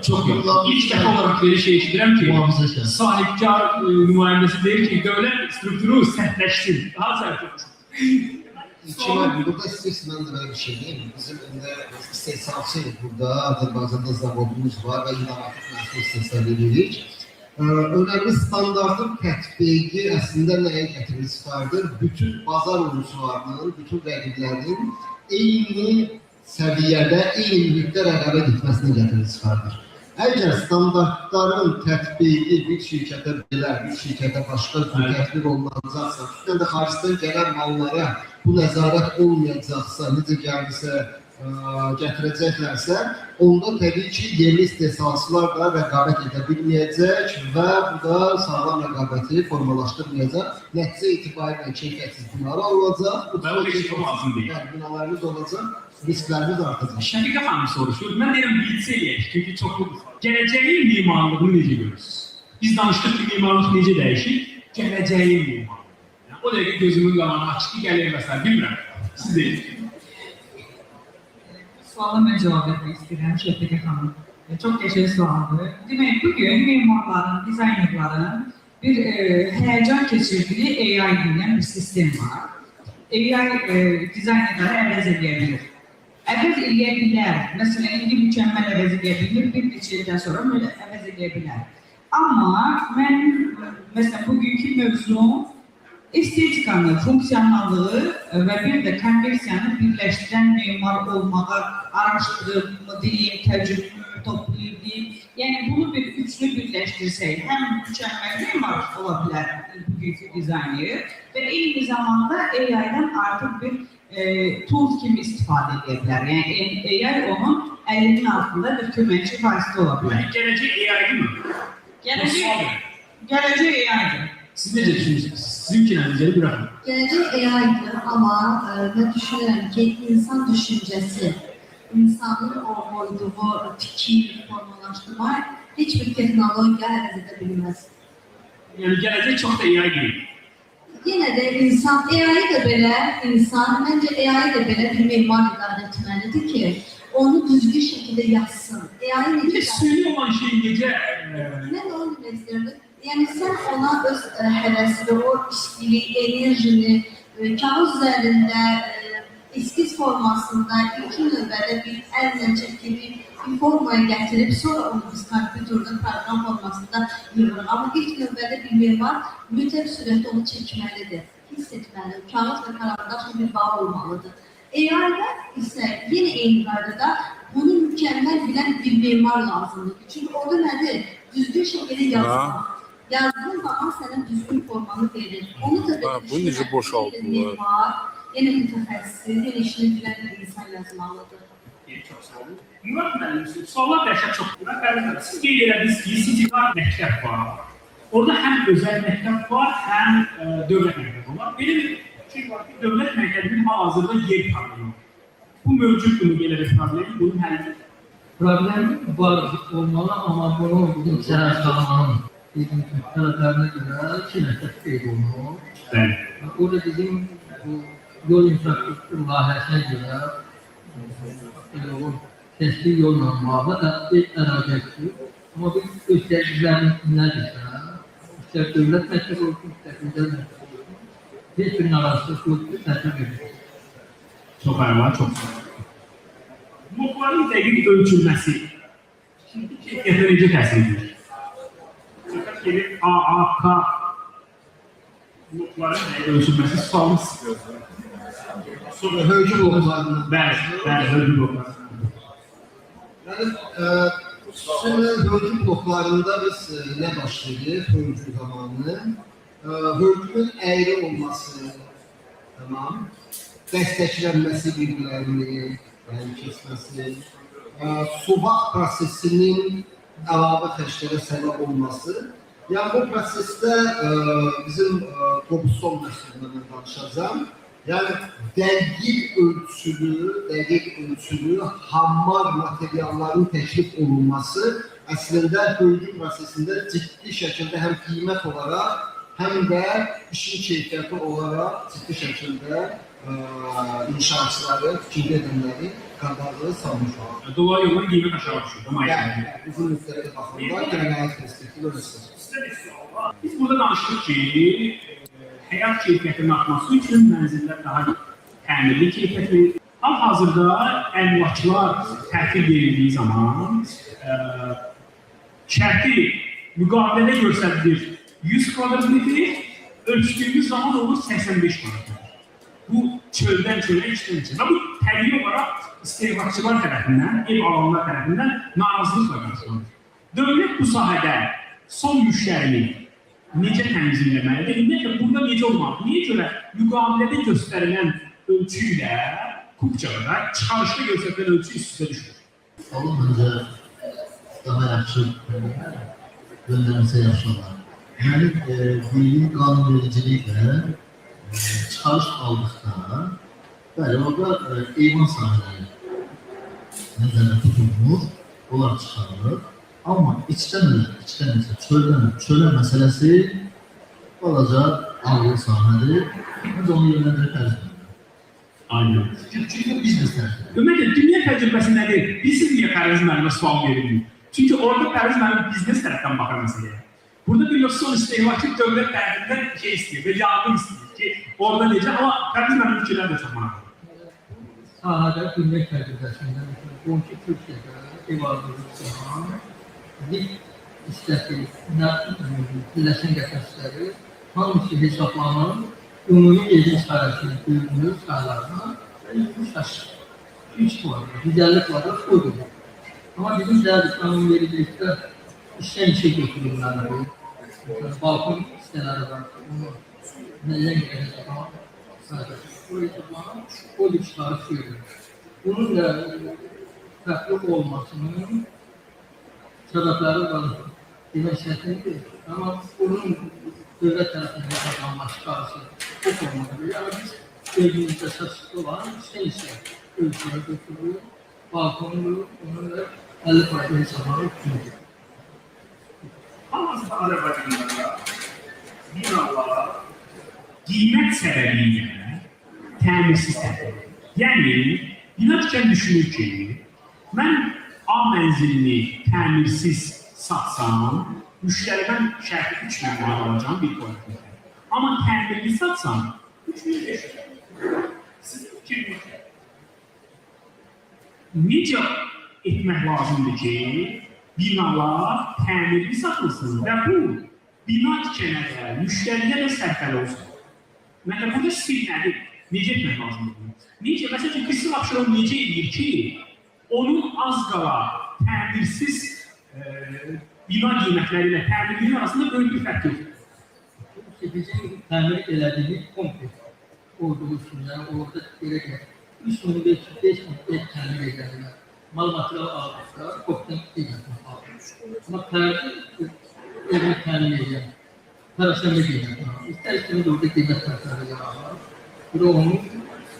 Çox yaxşı. İlk dəfə olaraq belə şey eşidirəm ki, Mühafizəkar. sahibkar nümayəndəsi deyir ki, dövlət strukturu sərtləşsin, daha sərt olsun. İki, burada istəyirsin, mən də belə bir şey deyim. Bizim indi istehsalçıyıq burada, Azərbaycanda zavodumuz var və innovativ məhsul istehsal edirik. Önəmli standartın tətbiqi əslində nəyə gətirir çıxardır? Bütün bazar oyunçularının, bütün rəqiblərinin eyni səviyyədə, eyni mühitdə rəqabət etməsinə gətirir çıxardır. Əgər standartların tətbiqi bir şirkətə belə, bir şirkətə başqa cür tətbiq olunacaqsa, xüsusən də xaricdən gələn mallara bu nəzarət olmayacaqsa, necə gəldirsə, gətirəcəklərsə, onda təbii ki, yerli istehsalçılar da rəqabət edə bilməyəcək və bu da sağlam rəqabəti formalaşdırmayacaq. Nəticə etibarilə keyfiyyətsiz binalar olacaq. Və o heç kimə lazım deyil. Bəli, binalarımız olacaq, risklərimiz artacaq. Şəfiqə xanım soruşur, mən deyirəm blitz eləyək, çünki çoxludur. Gələcəyin memarlığını necə görürsünüz? Biz danışdıq ki, memarlıq necə dəyişir? Gələcəyin memarlığı. Yəni, o dəqiqə gözümün qabağına açdı, gəlir məsələn, bilmirəm. Siz deyin. Suala mən cavab vermək istəyirəm Şəfiqə xanım. Çox qəşəng sualdır. Demək, bugün memarların, dizaynerların bir həyəcan keçirdiyi AI deyilən bir sistem var. AI dizaynerləri əvəz edə bilir. Əvəz edə bilər. Məsələn, indi mükəmməl əvəz edə bilmir, bir neçə ildən sonra belə əvəz edə bilər. Amma mən, məsələn, bugünkü mövzum estetikanı, funksionallığı və bir də konversiyanı birləşdirən memar olmağı araşdırıb mı deyim, təcrübümü toplayıb deyim. Yəni, bunu bir üçlü birləşdirsək, həm mükəmməl memar ola bilər bugünkü dizayner və eyni zamanda A I-dan artıq bir tool kimi istifadə edə bilər. Yəni, AI onun əlinin altında bir köməkçi vasitə ola bilər. Yəni, gələcək A I-dir mi? Gələcək A I-dir. Siz necə düşünürsünüz? Sizin fikirləriniz necədir? Buyurun. Gələcək A I-dir, amma mən düşünürəm ki, insan düşüncəsi, insanın o qoyduğu fikir, formalaşdırma heç bir texnologiya əvəz edə bilməz. Yəni, gələcək çox da AI deyil. Yenə də insan, A I də belə insan, məncə A I də belə bir memar idarə etməlidir ki, onu düzgün şəkildə yazsın. A I Bir də necə süni olan şey necə, Mən də onu demək istəyirəm. Yəni, sən ona öz həvəsini, o istiliyi, enerjini, kağız üzərində, eskiz formasında ilkin növbədə bir əllə çəkilib Bir formaya gətirib, sonra onu biz kompüterdə proqram formasında yığırıq. Amma ilk növbədə bir memar mütləq sürətdə onu çəkməlidir, hiss etməlidir. Kağız və karandaşla bir bağ olmalıdır. AI-da isə yenə eyni qaydada bunu mükəmməl bilən bir memar lazımdır. Çünki orada nədir? Düzgün şəkildə yazmaq. Yazdığın zaman sənə düzgün formanı verir. Onu da Ha, bunu necə boşaltdılar? Memar, yenə mütəxəssis, yenə işini bilən bir insan yazmalıdır. Çox sağ olun. Murad müəllim, suallar dəhşət çox. Murad müəllim, siz qeyd elədiniz ki, City-Car məktəb var. Orada həm özəl məktəb var, həm dövlət məktəbi var. Belə bir şey var ki, dövlət məktəbinin hal-hazırda yer problemi var. Bu mövcuddur belə bir problem, bunun həlli. Problem var olmalı amma bunu bizim sənətkarların bizim tələblərinə görə iki məktəb qeyd olunur. Bəli. Orada bizim bu yol infrastruktur layihəsinə görə elə o kəskin yolla bağlı bir ərazi açılır. Amma biz göstəricilərimiz nədirsə, istər dövlət məktəbi olsun, istər özəl məktəbi olsun, heç birinin arasında bu tətbiq edilir. Çox əla, çox sağ olun. Blokların dəqiq ölçülməsi şimdi keyfiyyətə necə təsir edir? Söhbət gedir A, A, K blokların dəqiq ölçülməsi sualını Sonra hörgü bloklarından. Bəli, bəli, hörgü blokları. Yəni, xüsusilə hörgü bloklarında biz nə baş verir hörgü zamanı? Hörgünün əyri olması, tamam, dəstəklənməsi bir-birlərini, yəni kesməsi, suvaq prosesinin əlavə xərclərə səbəb olması. Yəni bu prosesdə bizim Qobuston məhsulundan mən danışacağam. Yəni dəqiq ölçülü hammar materialların təklif olunması əslində hörgü prosesində ciddi şəkildə həm qiymət olaraq, həm də işin keyfiyyəti olaraq ciddi şəkildə inşaatçıları, tikinti edənləri qabağı salmış olur. Dolayı yolla qiymət aşağı düşür. Yəni, uzun müddətə baxanda gələcək perspektiv öyrəşir. Sizə bir sual var. Biz burada danışdıq ki, həyat keyfiyyətinin artması üçün mənzillər daha təmirli keyfiyyətli. Hal-hazırda əmlaklar təhvil verildiyi zaman şərti müqavilədə göstərilir 100 kvadrat metr, ölçdüyümüz zaman olur 85 kvadrat metr. Bu çöldən çölə, içdən içə. Və bu təbii olaraq istehlakçılar tərəfindən, ev alanlar tərəfindən narazılıqla qarşılanır. Dövlət bu sahədə son müştərini necə tənzimləməlidir? Ümumiyyətlə, burada necə olmalıdır? Niyə görə müqavilədə göstərilən ölçü ilə kupçada çıxarışda göstərilən ölçü üst-üstə düşmür? Sualın məncə daha yaxşı gönderilsə yaxşı olar. Mənim bildiyim qanunvericiliklə çıxarış aldıqda, bəli, orada eyvan sahələri nəzərdə tutulmur, onlar çıxarılır. Amma içdən isə çöldən çölə məsələsi balaca ağır sahədir. Məncə onu yönləndirək tərcih edirəm. Aynen. Çünki biznes tərəfidir. Ümumiyyətlə, dünya təcrübəsi nədir? Bilirsiniz niyə Pərviz müəllimə sual verilmir? Çünki orada Pərviz müəllim biznes tərəfdən baxır məsələyə. Burada bir son istehlakçı dövlət tərəfindən şey istəyir və yardım istəyir ki, orada necə, amma Pərviz müəllimin fikirləri də çox maraqlıdır. Sahədə dünya təcrübəsində, məsələn, qonşu Türkiyədə ev aldığı zaman lig hissəsi, pilləşən qəfəsləri hamısı hesablanır, ümumi evin sahəsinin bölünür sayılarına və 3 kvadrat, 150 kvadrat odur. Amma bizim dəli qanunvericilikdə işdən işə götürülməlidir. Məsələn, balkon hissələri var ki, onu müəyyən qədər hesablanır, o hesablanır, o cür çıxarış verilir. Bunun da fərqli olmasının səbəbləri var, demək çətindir. Amma bunun dövlət tərəfindən hesablanması çıxarışı o formadadır. Yəni biz özümüzdə saçlı olan işdən işə ölçüyə götürülür, balkondur, onun da 50% hesablanır. Hal-hazırda Azərbaycanda binalar qiymət səbəbilə təmirsiz təmin edilir. Yəni, bina tikən düşünür ki, mən A mənzilini təmirsiz satsam, müştəridən şərti 3000 manat alacağam bir kvadrat metr. Amma təmirli satsam, 3500. Sizin fikriniz necə etmək lazımdır ki, binalar təmirli satılsın və bu bina tikənə də, müştəriyə də sərfəli olsun. Ümumiyyətlə, burada sir nədir? Necə etmək lazımdır bunu? Necə? Məsəl üçün, Kristal Abşerov necə edir ki, onun az qala təmirsiz bina qiymətləri ilə təmirlinin arasında böyük bir fərq yoxdur. Bizim təmir elədiyimiz kompleks olduğu üçün, yəni orada belə deyək, 3500, 5000 ev təmir edənlər, mal material aldıqsa, kopdan qiymətini alır. Amma təmir evini təmir edən, pəraşəmbə qiymətini alır. İstər-istəməz orada qiymət fərqləri yaranır. Bu da onun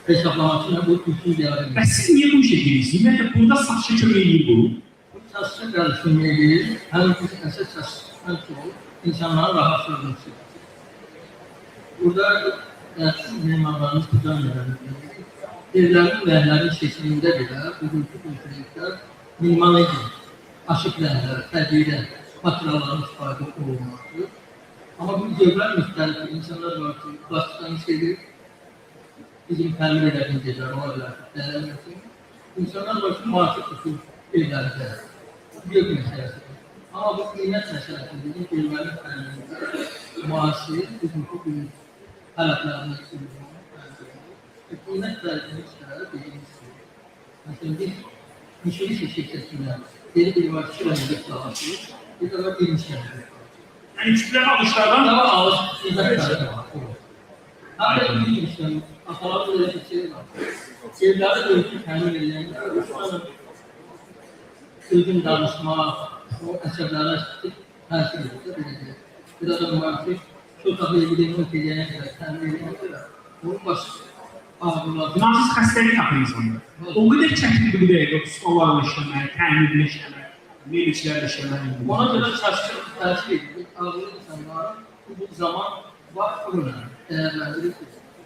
hesablaması ilə bu bütün yardım Bəs siz niyə bu işə girirsiniz? Ümumiyyətlə, burada satışa kömək eləyir bu. Bu satışa qarşı kömək eləyir, həm biz əsas satışdan çox insanların rahatsızlığını çəkir. Burada memarlarımız güzel öğrenir. Evlərin rənglərin seçimində belə bugünkü komplekslər minimalizm, açıq rənglər, təbii rəng, materialların istifadə olunması. Amma bu zövqlər müxtəlifdir. İnsanlar var ki, plastikdən sevir, bizim təmir elədiyimiz evlər ola bilər ki, dəyərlənməsin. İnsanlar var ki, müasir usul evləri dəyərlir. Bu zövq məsələsidir. Amma bu qiymət məsələsi bizim evlərin təmirində müasir, bugünkü gün tələblərinə uyğun. Qiymət fərqini çıxarır dediyimiz kimi. Məsələn, biz müşteri şirkətində yeni bir var ki, rəngli sahası, bir də var bir müşteri. Yəni, kütləvi alışlardan Daha alış qiymət fərqi var. Həm də bir müşteri, atalarda belə bir şey var. Evləri özü təmir edənlər, özün danışmaq, o əsəblərə təsir edir, belə deyək. Bir adam var ki, çox otaqlı evi remont edənə qədər, təmir edənə qədər, onun baş ağrıları. Nasis xəstəlik tapır insanlar. O qədər çətindir bu dəqiqə ustalarla işləmək, təmirlə işləmək, mebelçilərlə işləmək. Ona görə çaşqın təsir edir. Ağırlı insanların bu zaman vaxt bunu dəyərləndirir.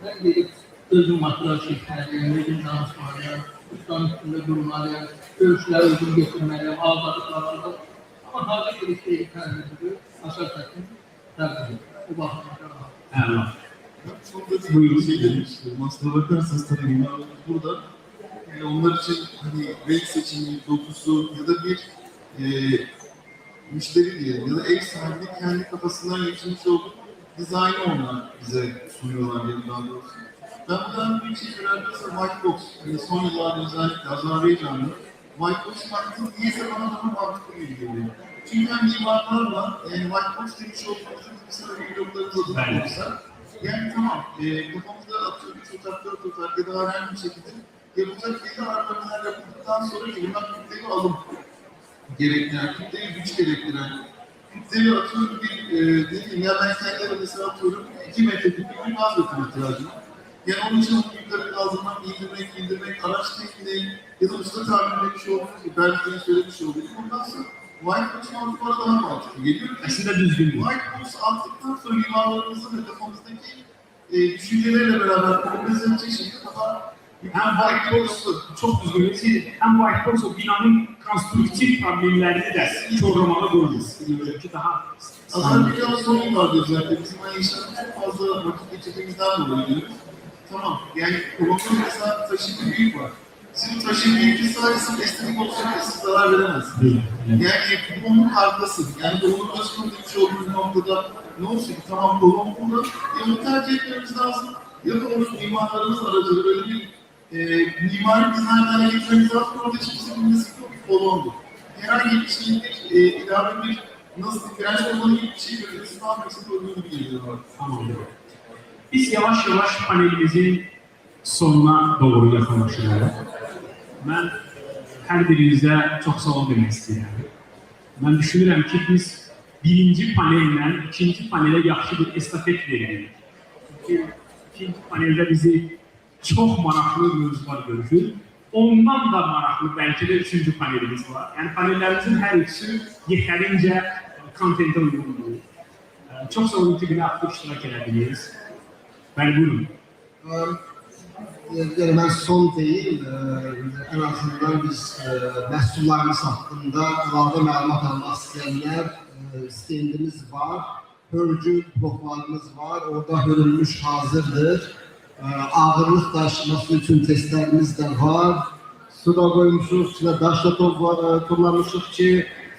Mən gedib özüm material seçməliyəm, özüm danışmalıyam, ustanın üstündə durmalıyam, ölçüləri özüm götürməliyəm, aldadıqlarında. Amma hazır bir şey təmir aşağı çətin təmir edir. Bu baxımdan rahat. Əla. Ben sonunda bir şey demek istiyorum. Aslına bakarsanız tabii mimarlar burada yani onlar için hani renk seçimi, dokusu ya da bir müşteri diyelim ya da ev sahibinin kendi kafasından geçirmiş olduğu dizaynı onlar bize sunuyorlar diyelim daha doğrusu. Ben buradan bir şey görenlerse white box, yani son yıllarda özellikle Azerbaycan'da white box mantığı niyeyse bana daha mantıklı gibi geliyor. Çünkü hem mimarlarla yani white box demiş olduğumuzda biz mesela bloklarımız adını Evet. koysak, yani tamam, kafamızda atıyorum 3 otak, 4 otak ya da herhangi bir şekilde yapılacak belli harcamalar yapıldıktan sonra ki bunlar kütlevi alım gerektiren, kütlevi güç gerektiren, kütlevi atıyorum bir, ne diyeyim ya ben kendi evime mesela atıyorum 2 metreküplük bir gaz götürme ihtiyacım var. Yani onun için onu yukarı kaldırmak, indirmek, indirmek, araç tekniği ya da usta tabir etmiş olduğunuz gibi, ben size söylemiş olduğum gibi ondan sonra white box mantığı bana daha mantıklı geliyor. Əslində düzgündür. White box attıktan sonra mimarlarımızın ve kafamızdaki düşüncelerle beraber organize edecek şekilde daha Həm white box çox düzgün. Həm white box o binanın konstruktiv problemlərini də korlamağa qoymur. Görürəm ki, daha Azerbaycan'da son yıllarda özellikle bizim hani inşaatta çok fazla vakit geçirdiğimizden dolayı diyoruz. Tamam yani kolonun mesela taşı bir büyük var. Şimdi taşı büyük sadece sırf estetik olsun diye siz zarar veremezsiniz. Yani bu onun arkası. Yani bu onun başına demiş olduğumuz noktada ne olsun ki tamam kolon burada. Ya onu tercih etmemiz lazım ya da onun mimarlarımız aracılığı böyle bir mimari dizaynlara getirmemiz lazım. Orada hiç kimse bilmesi ki o bir kolondur. Herhangi bir şeyin bir ilave bir nasıl direnç olmalı gibi bir şey görüyoruz. Daha yüksek olduğu gibi geliyor bana. Tamamdır. Biz yavaş-yavaş panelimizin sonuna doğru yaxınlaşırıq. Mən hər birinizə çox sağ ol demək istəyirəm. Mən düşünürəm ki, biz birinci panellə ikinci panelə yaxşı bir estafet verdik. Çünki ikinci paneldə bizi çox maraqlı mövzular görüşür. Ondan da maraqlı bəlkə də üçüncü panelimiz var. Yəni panellərimizin hər üçü yetərincə kontentə uyğundur. Çox sağ olun ki, belə aktiv iştirak elədiniz. Bəli, buyurun. Yəni mən son deyil, ən azından biz məhsullarımız haqqında əlavə məlumat almaq istəyənlər stendimiz var, hörgü bloklarımız var, orada hörülmüş hazırdır. Ağırlıq daşıması üçün testlərimiz də var. Su da qoymuşuq, içinə daş da turlamışıq ki,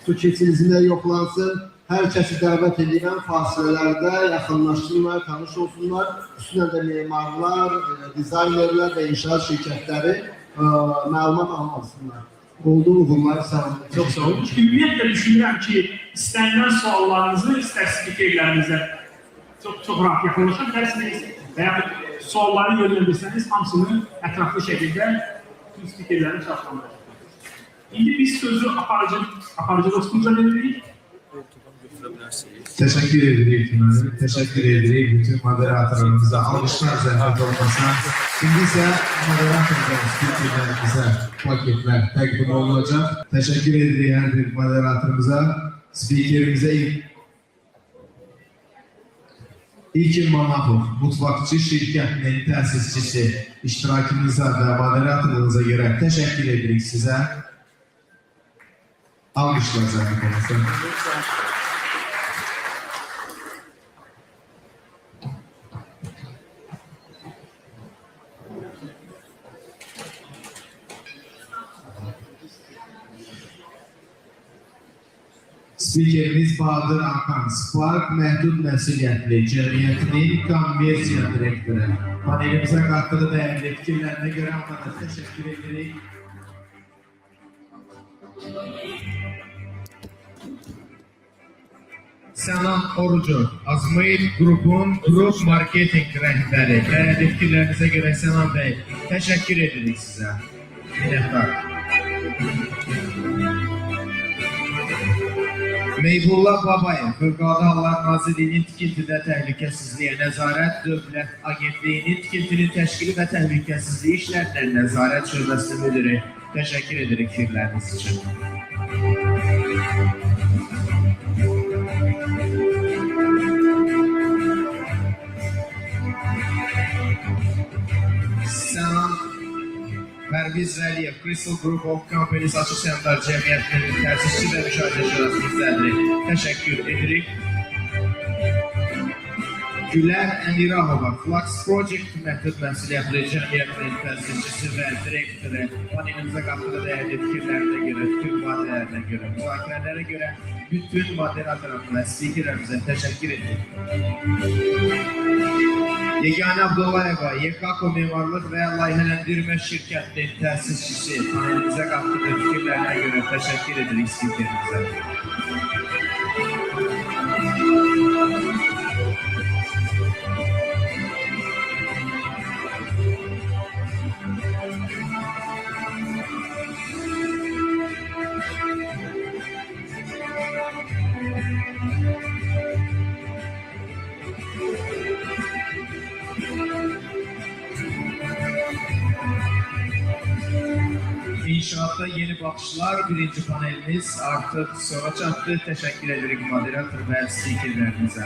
su keçincində yoxlansın. Hər kəsi dəvət edirəm, fasilələrdə yaxınlaşsınlar, tanış olsunlar. Xüsusən də memarlar, dizaynerlər və inşaat şirkətləri məlumat alsınlar. Oldu, uğurlar, sağ olun. Çox sağ olun. Ümumiyyətlə düşünürəm ki, istənilən suallarınızı istər spikerlərimizə çox rahat yaxınlaşa bilərsiniz və yaxud sualları yönləndirsəniz hamısını ətraflı şəkildə bütün spikerlərin cavablandıracaqlar. İndi biz sözü aparıcı dostumuza veririk. Teşekkür edirik müəllim. Teşekkür edirik bütün moderatorlarımıza. Alqışlar zəhmət olmasa. Şimdi isə moderatorlar, spikerlərimizə paketlər təqdim olunacaq. Teşekkür edirik hər bir moderatorumuza, spikerimize İlkin Manafov, Mutfakçı şirkətinin təsisçisi, iştirakınıza və moderatorluğunuza görə təşəkkür edirik sizə. Alqışlar zəhmət olmasa. Spikerimiz Bahadır Akan, Spark Məhdud Məsuliyyətli Cəmiyyətinin kommersiya direktoru. Panelimizə qatdığı dəyərli fikirlərinə görə ona da təşəkkür edirik. Sənan Orucu, Azmail Qrupun qrup marketing rəhbəri. Dəyərli fikirlərinizə görə Sənan bəy, təşəkkür edirik sizə. Minnətdar. Meyvullah Babayev, Fövqəladə Hallar Nazirliyinin Tikintidə Təhlükəsizliyə Nəzarət Dövlət Agentliyinin Tikintinin Təşkili və Təhlükəsizliyi İşlərinə Nəzarət Şöbəsinin müdiri. Təşəkkür edirik fikirləriniz üçün. Sənan Pərviz Vəliyev, Crystal Group of Companies Açıq Səhmdar Cəmiyyətinin təsisçi və müşahidə şurasının sədri. Təşəkkür edirik. Gülər Əmirahova, Flux Project Məhdud Məsuliyyətli Cəmiyyətinin təsisçisi və direktoru. Panelimizə qatdığı dəyərli fikirlərinə görə, fikir mübadilələrinə görə, müzakirələrə görə bütün moderatorlara və spikerlərimizə təşəkkür edirik. Yeganə Abdullayeva, YKK Memarlıq və Layihələndirmə Şirkətinin təsisçisi, panelimizə qatdığı fikirlərinə görə təşəkkür edirik spikerimizə. İnşaatta yeni baxışlar birinci panelimiz artıq sona çatdı. Təşəkkür edirik moderator və spikerlərimizə.